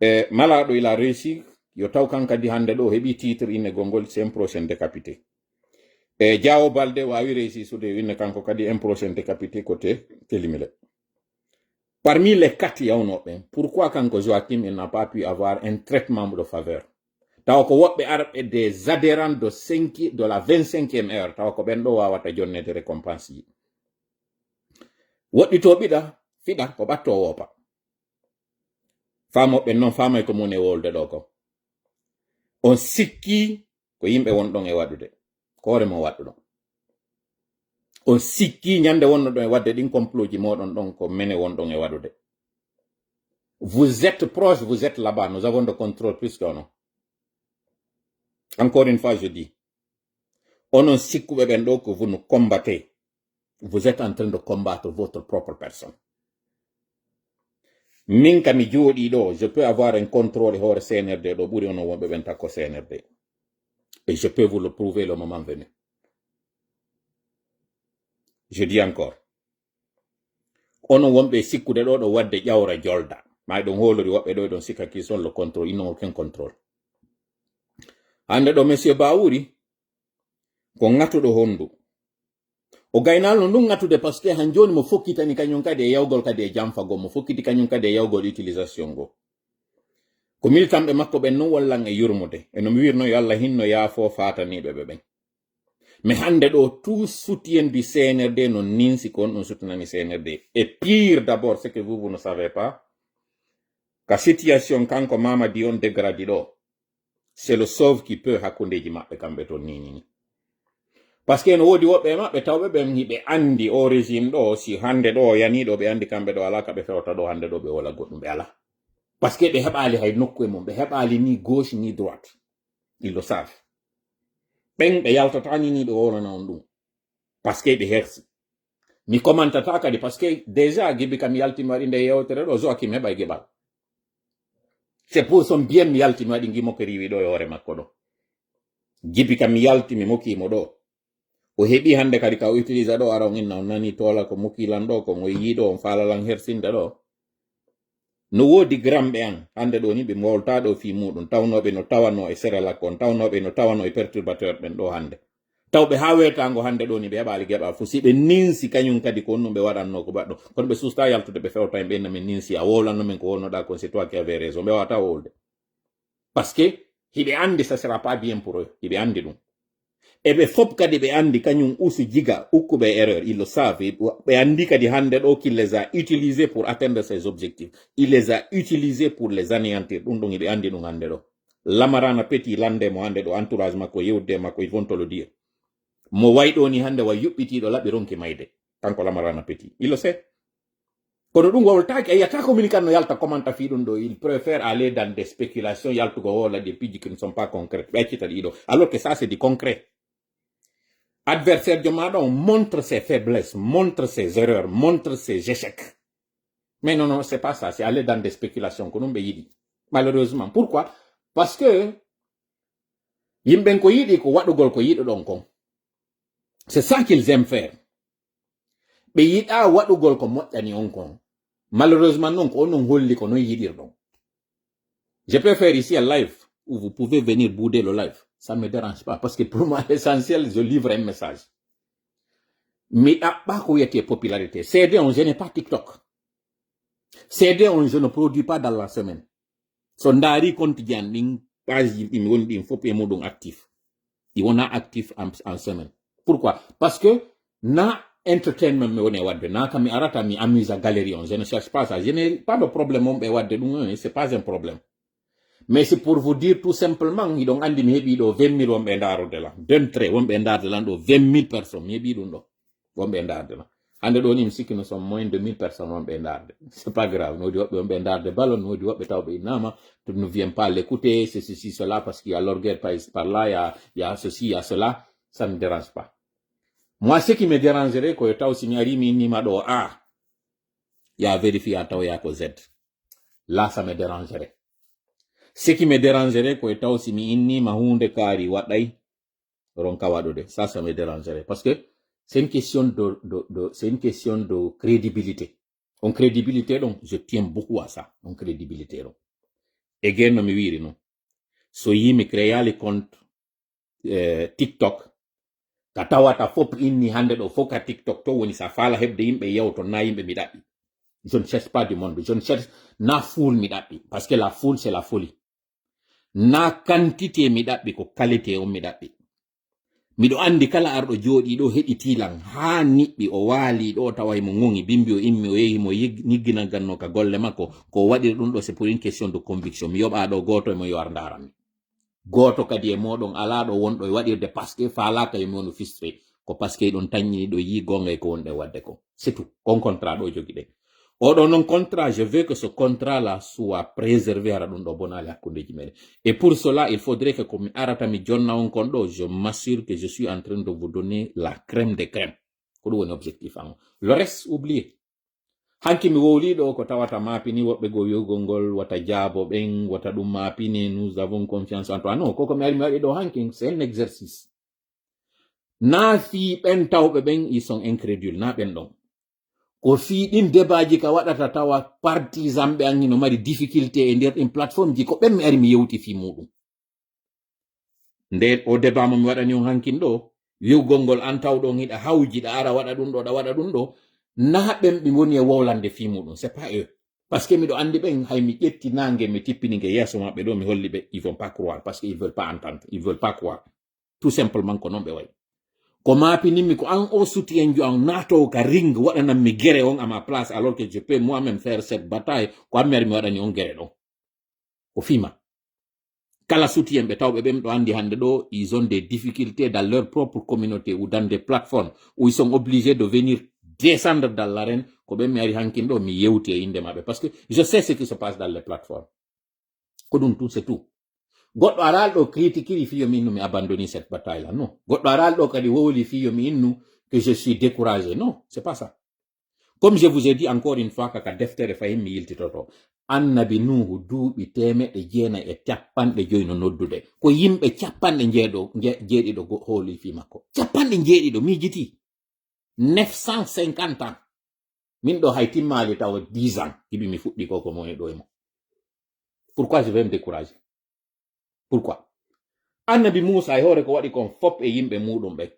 E Malaɗo il a réussi, yo taw kan kadi hannde ɗo o heɓi titre innegol ngol, c'est un prochain décapité. E Diawo Balde waawi réussi sude inne kanko kadi un prochain décapité côté Télémilé. Parmi les quatre yawnooɓe ɓen, pourquoi kanko Joachim il n'a pas pu avoir un traitement de faveur? Tawa ko woɓɓe arɓe des adhérents de cinq, de la vingt-cinquième heure, tawa ko ɓen ɗo wawata jonnede récompense ji. Woɗɗito ɓiɗa, fiɗa, ko ɓatto woopa. Faamo ɓen non, faamay ko mun e wolde ɗo ko. On sikki ko yimɓe won ɗon e waɗude. Ko hoore mo waɗɗuɗon. On sikki ñande wonno ɗon e waɗde ɗin complotji moɗon ɗon ko mene won ɗon e waɗude. Vous êtes proche, vous êtes là-bas. Nous avons de contrôle plus que on. Encore une fois, je dis, onon sikkuɓe ɓen ɗo ko vous nous combattez. Vous êtes en train de combattre votre propre personne. Min ka mi jooɗi ɗo, je peux avoir un contrôle e hoore C N R D ɗo ɓuri onon wonɓe ɓen takko C N R D. Et je peux vous le prouver le moment venu. Je dis encore. Onon wonɓe sikkude ɗo, ɗo waɗde ƴawra jolda. May ɗon hoolori woɓɓe ɗo e ɗon sikka qui sont le contrôle, ils n'ont aucun contrôle. Hannde ɗo, monsieur Bawuri, ko ŋatuɗo hondu. O gaynalno ndun ŋatude parce que han jooni mo fokkitani kañum kadi e yawgol kadi e janfagol, mo fokkiti kañum kadi e yawgol utilisation go. Ko militanɓe makko ɓen non wallan e yurmude. E no mi wirno yo Allah hinno yaafo faataniiɓe ɓe ɓen. Mais hannde ɗo, tout soutien du C N R D no ninsi ko on ɗum soutenani C N R D. Et pire d'abord, ce que vous, vous ne savez pas, ka situation kanko Mamadi on dégradi ɗo, c'est le sauve qui peut hakkundeji maɓɓe kamɓe ton ni, ni, ni. Parce que no woodi woɓɓe e maɓɓe tawɓe ɓen hiɓe anndi o régime ɗo, si hannde ɗo o yani ɗo, ɓe anndi kamɓe ɗo alaa ka ɓe fewta ɗo hannde ɗo, ɓe wala goɗɗum, ɓe alaa. Parce que ɓe heɓaali hay nokku e mum, ɓe heɓaali ni gauche ni droite. Ils le savent. Ɓen ɓe yaltata ni, ni ɓe wowlana on ɗum. Parce que ɓe hersi. Mi commentata kadi, parce que déjà gibi kam yalti mi waɗi nde yewtere ɗo, Joachim heɓa e geɓal. C'est pour son bien mi yalti mi waɗi ngimo ko riiwi ɗo e hoore makko ɗo. Gibi kam yalti mi mokimo ɗo. O heɓi hannde kadi ka o utilisa ɗo, ara on inna on nani toola ko mokilan ɗo, ko mo yiɗo on faalalan hersinde ɗo. No woodi gramɓe an, hannde ɗo ni ɓe mbowlta ɗo fii muɗum, tawnooɓe no tawano e Serelak on, tawnooɓe no tawano e perturbateur ɓen ɗo hannde. Tawɓe haa weetaango hannde ɗo ni ɓe heɓaali geɓa fuu, si ɓe ninsi kañum kadi ko honɗum ɓe waɗanno ko baɗɗo, kono ɓe susta yaltude ɓe fewta en ɓe inna min ninsi, a wowlanno min ko wonnoɗa kon, c'est toi qui avais raison, ɓe wawata wowlde. Parce que hiɓe anndi ça sera pas bien pour eux, hiɓe anndi ɗum. E ɓe fop kadi ɓe anndi kañum Usu Jiga ukkuɓe erreur, ils le savent. Ɓe anndi kadi hannde ɗo qu'il les a utilisés pour atteindre ses objectifs. Il les a utilisés pour les anéantir. Ɗum ɗum hiɓe anndi ɗum hannde ɗo. Lamarana Petit lande mo hannde ɗo entourage makko yewde makko, ils vont te le dire. Mo way ɗo ni hannde way yuɓɓitiiɗo laɓi ronki mayde. Kanko Lamarana Petit. Il le sait. Kono ɗum wowltaaki, a yiyata ko mini kan no yalta commenta fii ɗum ɗo, il préfère aller dans des spéculations, yaltugo wowla des piiji qui ne sont pas concrètes. Ɓe accita ɗi ɗo. Alors que ça, c'est du concret. Adversaire jo maɗa on montre ses faiblesses, montre ses erreurs, montre ses échecs. Mais non, non, c'est pas ça, c'est aller dans des spéculations, ko ɗum ɓe yiɗi. Malheureusement. Pourquoi? Parce que yimɓen ko yiɗi ko waɗugol ko yiɗuɗon kon. C'est ça qu'ils aiment faire. Ɓe yiɗa waɗugol ko moƴƴani on kon. Malheureusement non, ko onon holli ko non yiɗirɗon. Je peux faire ici un live où vous pouvez venir bouder le live. Ça me dérange pas parce que pour moi l'essentiel, je livre un message. Mi ɗaɓɓa ko wiyete popularité. C'est on, je n'ai pas TikTok. C'est on, je ne produis pas dans la semaine. So ndaari compte ji an ɗin, page ji ɗi mi woni ɗin fof e muɗum actif. Ɗi wona actif en, en semaine. Pourquoi? Parce que na entertainment mi woni e wadde, na ka mi arata mi amuse à galerie on. Je ne cherche pas ça. Je n'ai pas de problème on ɓe wadde ɗum, hein, c'est pas un problème. Mais c'est pour vous dire tout simplement, hiɗon andi mi heɓi ɗo vingt mille wonɓe e ndaarde lan. D'entrée, wonɓe e ndaarde lan ɗo vingt mille personnes. Mi heɓi ɗum ɗo. Wonɓe e ndaarde lan. Hande ɗo ni mi sikki nous sommes moins de mille personnes wonɓe e ndaarde. C'est pas grave. No woodi woɓɓe wonɓe e ndaarde ballon, no woodi woɓɓe tawɓe innama, tu ne viens pas l'écouter, c'est ceci, cela, parce qu'il y a l'orgueil par, par là, il y a, il y a ceci, il y a cela. Ça ne dérange pas. Moi, ce qui me dérangerait, ko taw si mi ari mi innima ɗo A, ya vérifier a taw ya ko Z. Là, ça me dérangerait. Ce qui me dérangerait, ko taw si mi innima hunde kaari waɗay, ronka waɗude. Ça, ça me dérangerait. Parce que c'est une question de, de, de, c'est une question de crédibilité. On crédibilité, donc, je tiens beaucoup à ça. On crédibilité, donc. Again, no mi wiiri non. So yi mi créali compte, eh, TikTok, ka tawata fof inni hande ɗo fof ka TikTok to woni sa faala heɓde yimɓe yewto na yimɓe mi ɗaɓɓi. Je ne cherche pas du monde. Je ne cherche na foule mi ɗaɓɓi. Parce que la foule, c'est la folie. Na quantité mi ɗaɓɓi, ko qualité on mi ɗaɓɓi. Miɗo andi kala arɗo jooɗi ɗo heɗiti lan haa niɓɓi, o waali ɗo tawa himo ŋoŋi, bimbi o immi o yehi mo yig-, ñigginagannoo ka golle makko. Ko o waɗiri ɗum ɗo, c'est pour une question de conviction. Mi yoɓa ɗo gooto e mo yo ar ndaara mi. Gooto kadi e mooɗon alaa ɗo wonɗo e waɗirde parce que faalaaka yo mi wonu fistré. Ko parce que ɗon tanñini ɗo yii goonga e ko wonɗe waɗde ko. C'est tout. Kon contrat ɗo jogiɗen. Oɗo non contrat, je veux que ce contrat là soit préservé, hara ɗum ɗo bonaali hakkundeji meɗen. Et pour cela, il faudrait que ko mi arata mi jonna on kon ɗo, je m'assure que je suis en train de vous donner la crème des crèmes. Ko ɗum woni objectif an. Le reste, oubliez. Hanki mi wowli ɗo ko tawata maapini woɓɓe goo wi'ugol ngol wata jaabo ɓen, wata ɗum maapine, nous avons confiance en toi. Non, koko mi ari mi waɗi ɗo hanki, c'est un exercice. Na fii ɓen tawɓe ɓen, ils sont incrédules, na ɓen ɗon. Ko fii ɗin debaaji ka waɗata tawa partisan ɓe an hino mari difficulté e nder ɗin plateforme ji, ko ɓen mi ari mi yewti fii muɗum. Nde o débat mo mi waɗani on hankin ɗo, wi'ugol ngol an tawɗo on hiɗa hawji, ɗa ara waɗa ɗum ɗo, ɗa waɗa ɗum ɗo, na ɓen ɓe woni e wowlande fii muɗum, c'est pas eux. Parce que miɗo andi ɓen, hay mi ƴetti nange, mi tippini nge yeeso maɓɓe ɗo, mi holli ɓe, ils vont pas croire, parce que ils veulent pas entendre, ils veulent pas croire. Tout simplement ko non ɓe wayi. Ko maapinimmi ko an o soutien jo an naatowo ka ring waɗanammi gere on à ma place, alors que je peux moi-même faire cette bataille, ko an mi ari mi waɗani on gere ɗon. Ko fima. Kala soutien ɓe tawɓe ɓen ɗo andi hande ɗo, ils ont des difficultés dans leur propre communauté ou dans des plateformes où ils sont obligés de venir descendre dans l'arène. Ko ɓen mi ari hankin ɗo, mi yewti e inde maɓɓe. Parce que je sais ce qui se passe dans les plateformes. Ko ɗum tout, c'est tout. Goɗɗo aral ɗo critiquiri fii yo mi innu mi abandoni cette bataille là. Non. Goɗɗo aral ɗo kadi wowli fii yo mi innu que je suis découragé. Non, c'est pas ça. Comme je vous ai dit encore une fois, kaka deftere fahin mi yiltitoto. Annabi Nuhu duuɓi teemeɗɗe jeenayi e capanɗe joyi no noddude. Ko yimɓe capanɗe jeeɗo-, je-, jeeɗiɗo go-, hooli fii makko. Capanɗe jeeɗiɗo, miijiti. Neuf cent cinquante ans. Min ɗo hay timmaali tawa dix ans. Hiɓi mi fuɗɗi ko, ko mo e ɗo e mo. Pourquoi je vais me décourager? Pourquoi? Annabi Muusa e hoore ko waɗi kon fop e yimɓe muuɗum ɓen.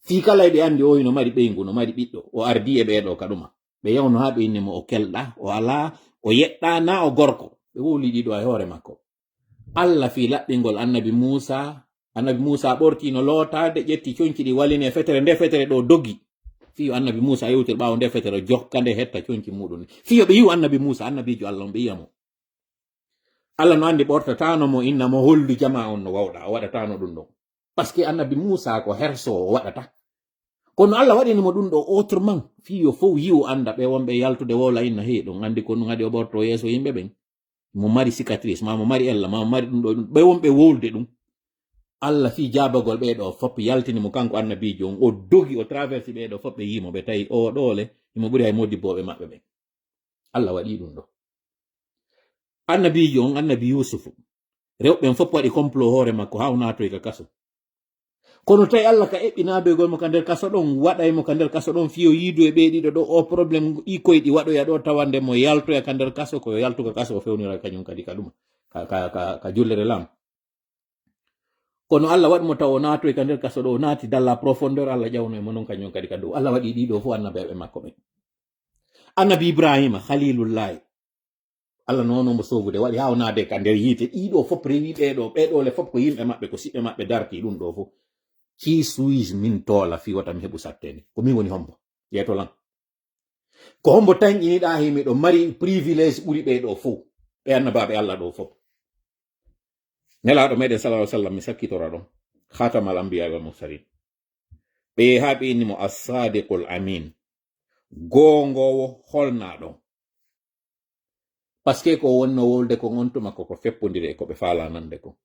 Fii kala eɓe andi o hino mari ɓeyngu, no mari ɓiɗɗo. O ardi e ɓee ɗo ka ɗuma. Ɓe yawno haa ɓe inni mo o kelɗa, o alaa, o yeɗɗa, na o gorko. Ɓe wowli ɗiɗo e hoore makko. Allah fii laɓɓingol annabi Muusa, annabi Muusa ɓorti no lootaade, ƴetti conci ɗi walini e fetere, nde fetere ɗo dogi. Fii yo annabi Muusa yewtir ɓaawo nde fetere, jokka nde hetta conci muuɗum. Fii yo ɓe yi'u annabi Muusa, annabiijo Allah on ɓe yi'a mo. Allah no andi ɓortatano mo, inna mo hollu jama on no wawɗa, o waɗatano ɗum ɗon. Parce que annabi Muusa ko herso o waɗata. Kono Allah waɗini mo ɗum ɗo autrement. Fii yo fow yi'u anda ɓe wonɓe yaltude wowla inna he ɗum andi ko ɗum haɗi o ɓorto yeeso yimɓe ɓen. Mo mari cicatrice, ma mo mari ella, ma mo mari ɗum ɗo, ɗum. Ɓe wonɓe wowlde ɗum. Allah fii jaabagol ɓee ɗo fop yaltini mo kanko annabiijo on. O dogi, o traversi ɓee ɗo fop ɓe yii mo, ɓe tawi o ɗo le, himo ɓuri hay modibbooɓe maɓɓe ɓen. Allah waɗi ɗum ɗo. Annabiijo on, annabi Yuusufu, rewɓe ɓen fop waɗi complot hoore makko haa o naatoy ka kaso. Kono tawi Allah ka eɓɓinaadoygol mo ka nder kaso ɗon, waɗay mo ka nder kaso ɗon, fiyo yiidu e ɓee ɗiɗo ɗo, o problème ɗi koyɗi waɗoya ɗo, tawande mo yaltoya ka nder kaso, ko yaltuka kaso o fewnira kañum kadi ka ɗuma, ka, ka, ka, ka jullere lam. Kono Allah waɗi mo taw o naatoy ka nder kaso ɗo, o naati dans la profondeur, Allah ƴawnoy mo non kañum kadi ka dow. Allah waɗi ɗiɗo fof annabeeɓe makko ɓen. Annabi Ibrahima, Khalilullahi, Allah nono mo sovude, waɗi haa o naade ka nder yiite. Ɗiɗo fof rewi ɓeeɗo, ɓeeɗo le fof ko yimɓe maɓɓe, ko siɓɓe maɓɓe darti ɗum ɗo fof. Qui suis-je min toola fii wata mi heɓu satteni? Ko min woni hombo? Yeeto lan. Ko hombo tanƴiniɗaa he miɗo mari privilège ɓuri ɓeeɗo fof? Ɓe annabaaɓe Allah ɗo fof. Nelaaɗo meɗen sallallahu alaihi wasallam, mi sakkitora ɗon. Khatamal anbiya wal mursalin. Ɓe haa ɓe inni mo as-sadiqul amin. Goongoowo holnaaɗo. Parce que ko wonno wolde kon on tuma ko, ko feppondiri e ko ɓe faalaa nande kon.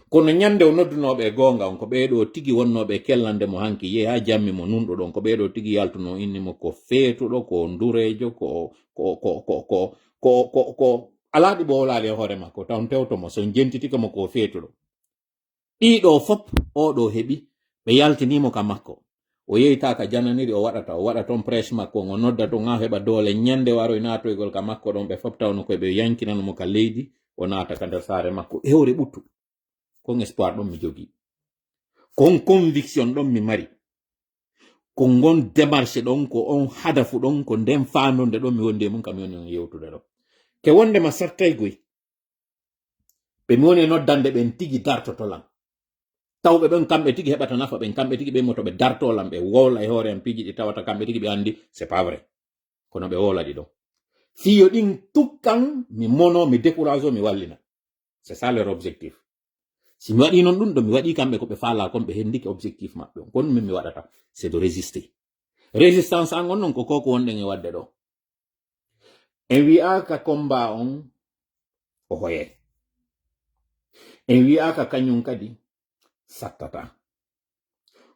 Kono ñande o noddunooɓe e goonga on, ko ɓeeɗo tigi wonnooɓe e kellande mo hanki, yehi haa jammi mo nunɗo ɗon, ko ɓeeɗo tigi yaltunoo inni mo ko feetuɗo, ko ndureejo, ko, ko, ko, ko, ko, ko, ko, ko alaa ɗi ɓoolaali e hoore makko, taw tewto mo, so jentitike mo ko feetuɗo. Ɗiɗo fop, oɗo heɓi, ɓe yaltini mo ka makko. O yeyta ka jananiri o waɗata, o waɗa toon prêche makko, o nodda toon, haa heɓa doole ñande waroy naatoygol ka makko ɗon, ɓe fop tawno koy ɓe yankinano mo ka leydi, o naata ka nder saare makko. E hoore ɓuttu. Kon espoir ɗon mi jogii. Kon conviction ɗon mi mari. Ko ngon démarche ɗon, ko on hadafu ɗon, ko nden faandonde ɗon mi wondi e mum, kam mi woni on yewtude ɗon. Ke wondema sartaygoy. Ɓe mi woni e noddande ɓen tigi dartoto lan. Tawɓe ɓen kamɓe tigi heɓata nafa, ɓen kamɓe tigi ɓe moto ɓe darto lan, ɓe wowla e hoore am piiji ɗi tawata kamɓe tigi ɓe andi, c'est pas vrai. Kono ɓe wowla ɗi ɗon. Fiyo ɗin tukkan, mi mono, mi décourage, mi wallina. C'est ça leur objectif. Si mi waɗi non ɗum ɗo, mi waɗi kamɓe ko ɓe faala kon, ɓe hendike objectif maɓɓe on. Kon min mi waɗata, c'est de résister. Résistance an on non ko koko wonɗen e wadde ɗo. En wi'aaka combat on o hoye. En wi'aaka kañum kadi sattata.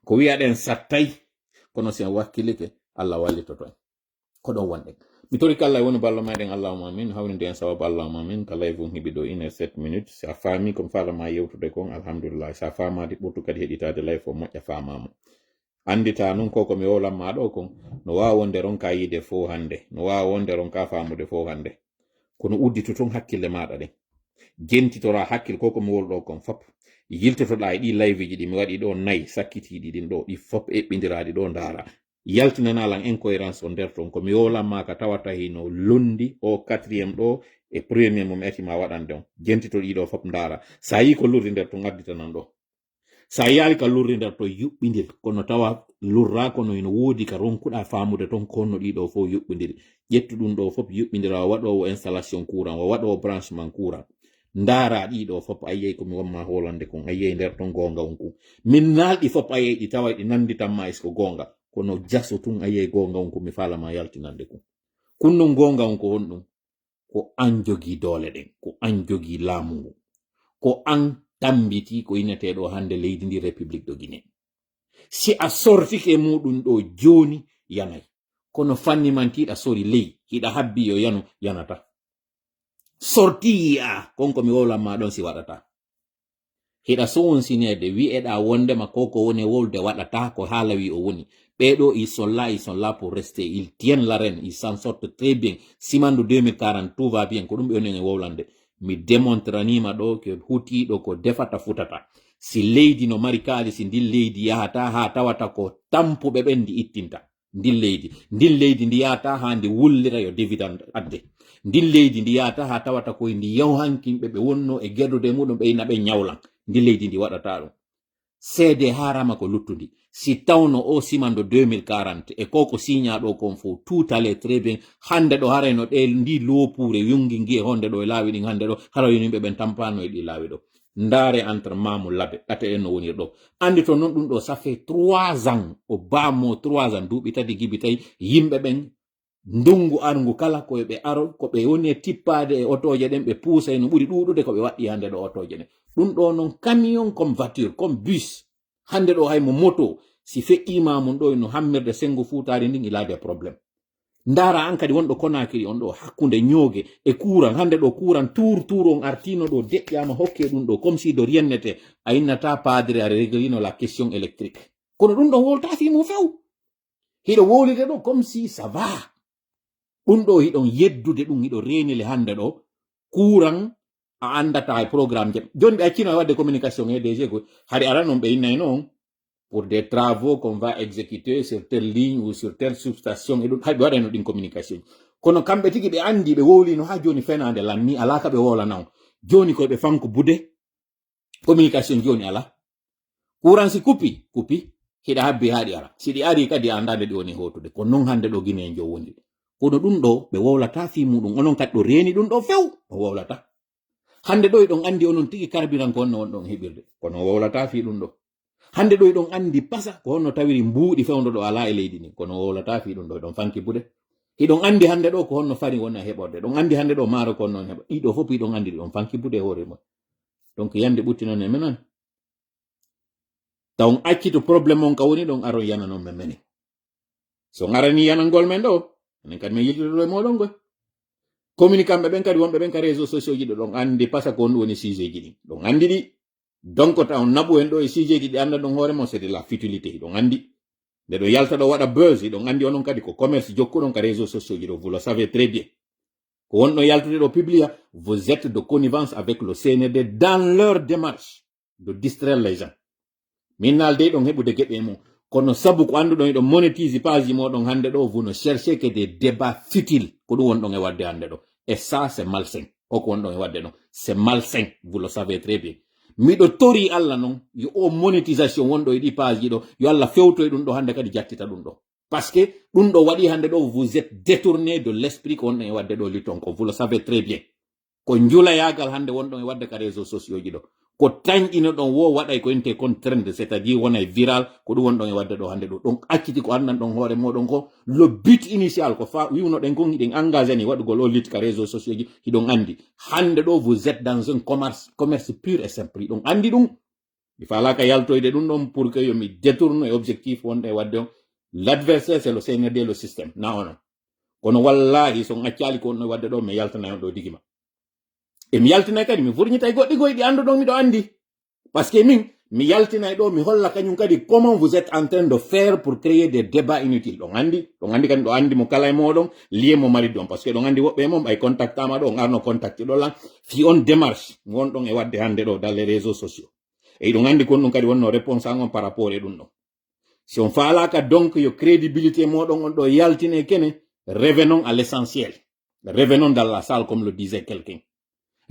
Ko wi'aɗen sattay, kono si en wakkilike, Allah wallitoto en. Ko ɗon wonɗen. Mi torike Allah e woni ballo meɗen, Allahumma amin. Hawninde en sababu, Allahumma amin. Ka live on heɓi ɗo une heure sept minutes. Si a faami ko mi faala ma yewtude kon, alhamdulillah. Si a faamaade, ɓurtu kadi heɗitaade live o, moƴƴa faamaama. Andita nun ko ko mi wowlan ma ɗo kon, no waawa wonde ronka yiide fow hande, no waawa wonde ronka faamude fow hande. Kono uddito tun hakkille maɗa ɗen. Jentitora hakkil ko ko mi wowluɗo kon fop. Yiltotoɗa e ɗi live ji ɗi mi waɗi ɗo nayi, sakkitiiɗi ɗin ɗo, ɗi fop eɓɓindiraɗi ɗo ndaara. Yaltinana lan incohérence o nder ton, ko mi wowlan ma ka tawata hino londi o quatrième ɗo e premier mo mi ati ma waɗande on. Jentito ɗi ɗo fop ndaara. Sa yi ko lurri nder ton, additanan ɗo. Sa yaari ka lurri nder ton, yuɓɓindir, kono tawa lurra kono ino woodi ka ronkuɗa faamude ton, ko honno ɗi ɗo fow yuɓɓindiri. Ƴettu ɗum ɗo fof yuɓɓindira, o waɗoowo installation courant, o waɗoowo branchement courant. Ndaara ɗi ɗo fof, a yiyay ko mi wamma hoolande kon, a yiyay nder ton goonga on kun. Min naalɗi fof, a yiyay ɗi tawa ɗi nanditan ma est-ce que goonga. Kono jaso tun, a yiyay goonga on kun, mi faala ma yaltinande kun. Kun non goonga on ko honɗum? Ko an jogii doole ɗen, ko an jogii laamu ngu. Ko an tambitii ko inneteeɗo hannde leydi ndi République de Guinée. Si a sortike e muɗum ɗo jooni, yanay. Kono fanni man tiiɗa sori ley, hiɗa habbi yo yanu, yanata. Sorti yi'a, kon ko mi wowlan ma ɗon si waɗata. Hiɗa sowonsineede, wi'eɗa wondema ko ko woni e wowlude waɗata, ko haala wi o woni. Ɓee ɗo, ils sont là, ils sont là pour rester, ils tiennent l'arène, ils s'en sortent très bien. Simando deux mille quarante, tout va bien, ko ɗum ɓe woni e wowlande. Mi démontraniima ɗo ko hutiiɗo ko defata futata. Si leydi no mari kaalisi, ndin leydi yahata haa tawata ko tampuɓe ɓen ndi ittinta. Ndin leydi, ndin leydi ndi yahata haa ndi wullira yo dividende adde. Ndin leydi ndi yahata haa tawata koye ndi yawhankinɓe ɓe wonno e gerdude muɗum ɓe ina ɓe ñawlan. Ndin leydi ndi waɗata ɗum. Seede haarama ko luttundi. Si tawno o simando deux mille quarante e ko ko siña ɗo kon fof, tout allait très bien. Hannde ɗo haray no ɗe ndi loopuure yongi ngi e honde ɗo e laawi ɗin hannde ɗo, haray yimɓe ɓen tampano e ɗi laawi ɗo. Ndaare entre Maamu Labe, ɗate en no woniri ɗo. Anndi to non ɗum ɗo, ça fait trois ans, o baamo trois ans, duuɓi tati gibi tawi, yimɓe ɓen, ndungu arngu kala, ko ɓe aro, ko ɓe woni e tippaade e otooje ɗen, ɓe puusay no ɓuri ɗuuɗude ko ɓe waɗɗi hannde ɗo otooje ɗen. Ɗum ɗo non camion comme voiture, comme bus. Hannde ɗo hay mo moto, si feƴƴiima mum ɗo no hammirde senngo fuutaari ndin, il a des problèmes. Ndaara an kadi wonɗo Conakry on ɗo, hakkunde ñooge e kuuran. Hannde ɗo kuuran tuur tuur on artiino ɗo, deƴƴaama, hokke ɗum ɗo, comme si de rien n'était. A innata padre a reglino la question électrique. Kono ɗum ɗon wowlata fii mum few. Hiɗo wowlide ɗo comme si ça va. Ɗum ɗo hiɗon yeddude ɗum, hiɗo reenile hannde ɗo. Kuuran a anndata hay programme je. Jooni ɓe accino e waɗde communication e D G ko hari aran on ɓe innayno on pour des travaux qu'on va exécuter sur telle ligne ou sur telle substation e ɗum. Hay ɓe waɗayno ɗin communication. Kono kamɓe tigi ɓe anndi, ɓe wowlino haa jooni fenaande lanni, alaa ka ɓe wowlana on. Jooni koy ɓe fanko bude. Communication jooni alaa. Kuuran si kupi, kupi. Hiɗa habbi haa ɗi ara. Si ɗi ari kadi a anndaa nde ɗi woni hootude. Ko non hannde ɗo Guinée jo woni. Kono ɗum ɗo ɓe wowlata fii muɗum. Onon kadi ɗo reeni ɗum ɗo few. O wowlata. Hannde ɗo eɗon anndi onon tigi carburant ko honno wonɗon heɓirde. Kono o wowlata fii ɗum ɗo. Hannde ɗo eɗon anndi pasa ko honno tawiri mbuuɗi fewndo ɗo alaa e leydi ndin. Kono o wowlata fii ɗum ɗo. Eɗon fanki bude. Hiɗon anndi hannde ɗo ko honno fari woni e heɓorde. Eɗon anndi hannde ɗo maaro ko honno woni heɓa. Ɗiɗo fof hiɗon anndi ɗiɗon fanki bude e hoore mon. Donc yande ɓutti noon e menan. Taw on acci to problème on ka woni ɗon aron yana noon men menen. So on arani yanangol men ɗo, enen kadi men yiltitoto e moɗon goy. Communicant ɓe ɓen kadi wonɓe ɓen ka réseau sociaux ji ɗo ɗon anndi pasa ko on woni sujet ji ɗin. Ɗon anndi ɗi. Donc taw on naɓu en ɗo e sujet ji ɗi annda ɗon hoore mon c'est de la futilité. Ɗon anndi. Nde ɗo yalta ɗo waɗa buzz, ɗon anndi onon kadi ko commerce jokkuɗon ka réseau sociaux ji ɗo, vous le savez très bien. Ko wonɗo yaltude ɗo publia, vous êtes de connivence avec le C N R D dans leur démarche de distraire les gens. Min naalde ɗon heɓude geɓe e mum. Kono sabu ko annduɗon eɗon monétise page moɗon hannde ɗo, vous ne cherchez que des débats futiles. Ko ɗum wonɗon e waɗde hannde ɗo. Et ça, c'est malsain. Ko ko wonɗon e waɗde ɗon. C'est malsain. Vous le savez très bien. Miɗo tori Allah non, yo o monétisation wonɗo e ɗi page ɗo, yo Allah fewto e ɗum ɗo hannde kadi jattita ɗum ɗo. Parce que ɗum ɗo waɗi hannde ɗo, vous êtes détourné de l'esprit ko wonɗon e waɗde ɗo litton ko. Vous le savez très bien. Ko njulayaagal hannde wonɗon e waɗde ka réseau sociaux ji ɗo. Ko tañƴinoɗon wo waɗay ko inte kon trend, c'est-à-dire wonay viral, ko ɗum wonɗon e waɗde ɗo hannde ɗo. Donc acciti ko anndan ɗon hoore moɗon ko, le but initial ko fa wiwnoɗen kon hiɗen engagé ni waɗugol o lit ka réseau sociaux ji, hiɗon anndi. Hannde ɗo vous êtes dans un commerce, commerce pur et simple. Hiɗon anndi ɗum. Mi faalaaka yaltoyde ɗum ɗon pour que yo mi détourne e objectif wonɗo e waɗde on. L'adversaire, c'est le C N R D, le système. Na onon. Kono wallahi so on accaali ko wonɗon e waɗde ɗo, mi yaltanay on ɗo digima. E mi yaltinay kadi, mi furñitay goɗɗi goy ɗi annduɗon miɗo anndi. Parce que min, mi yaltinay ɗo, mi holla kañum kadi comment vous êtes en train de faire pour créer des débats inutiles. Ɗon anndi, ɗon anndi kadi, ɗo anndi mo kala e moɗon, lié mo mari ɗon. Parce que ɗon anndi woɓɓe e mon ɓay contactama ɗo, on arno contacte ɗo lan, fi on démarche, mo wonɗon e waɗde hannde ɗo dans les réseaux sociaux. E hiɗon anndi kon ɗum kadi wonno réponse an on par rapport e ɗum ɗon. Si on faalaaka donc yo crédibilité moɗon on ɗo yaltine kene, revenons à l'essentiel. Revenons dans la salle, comme le disait quelqu'un.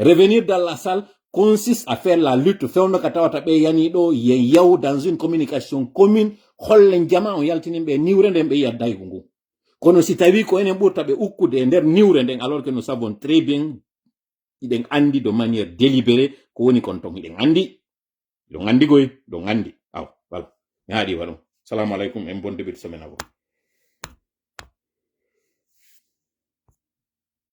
Revenir dans la salle consiste à faire la lutte. Fewndo ka tawata ɓe yani ɗo, ye yaw dans une communication commune, hollen jama on yaltinin ɓe niwre nden ɓe yiya daygu ngu. Kono si tawi ko enen ɓurta ɓe ukkude e nder niwre nden, alors que nous savons très bien, hiɗen anndi de manière délibérée ko woni kon ton, hiɗen anndi. Hiɗon anndi goy, hiɗon anndi. Aw, voilà. Mi haaɗi wa ɗum. Salamu aleykum, en bon début de semaine à vous.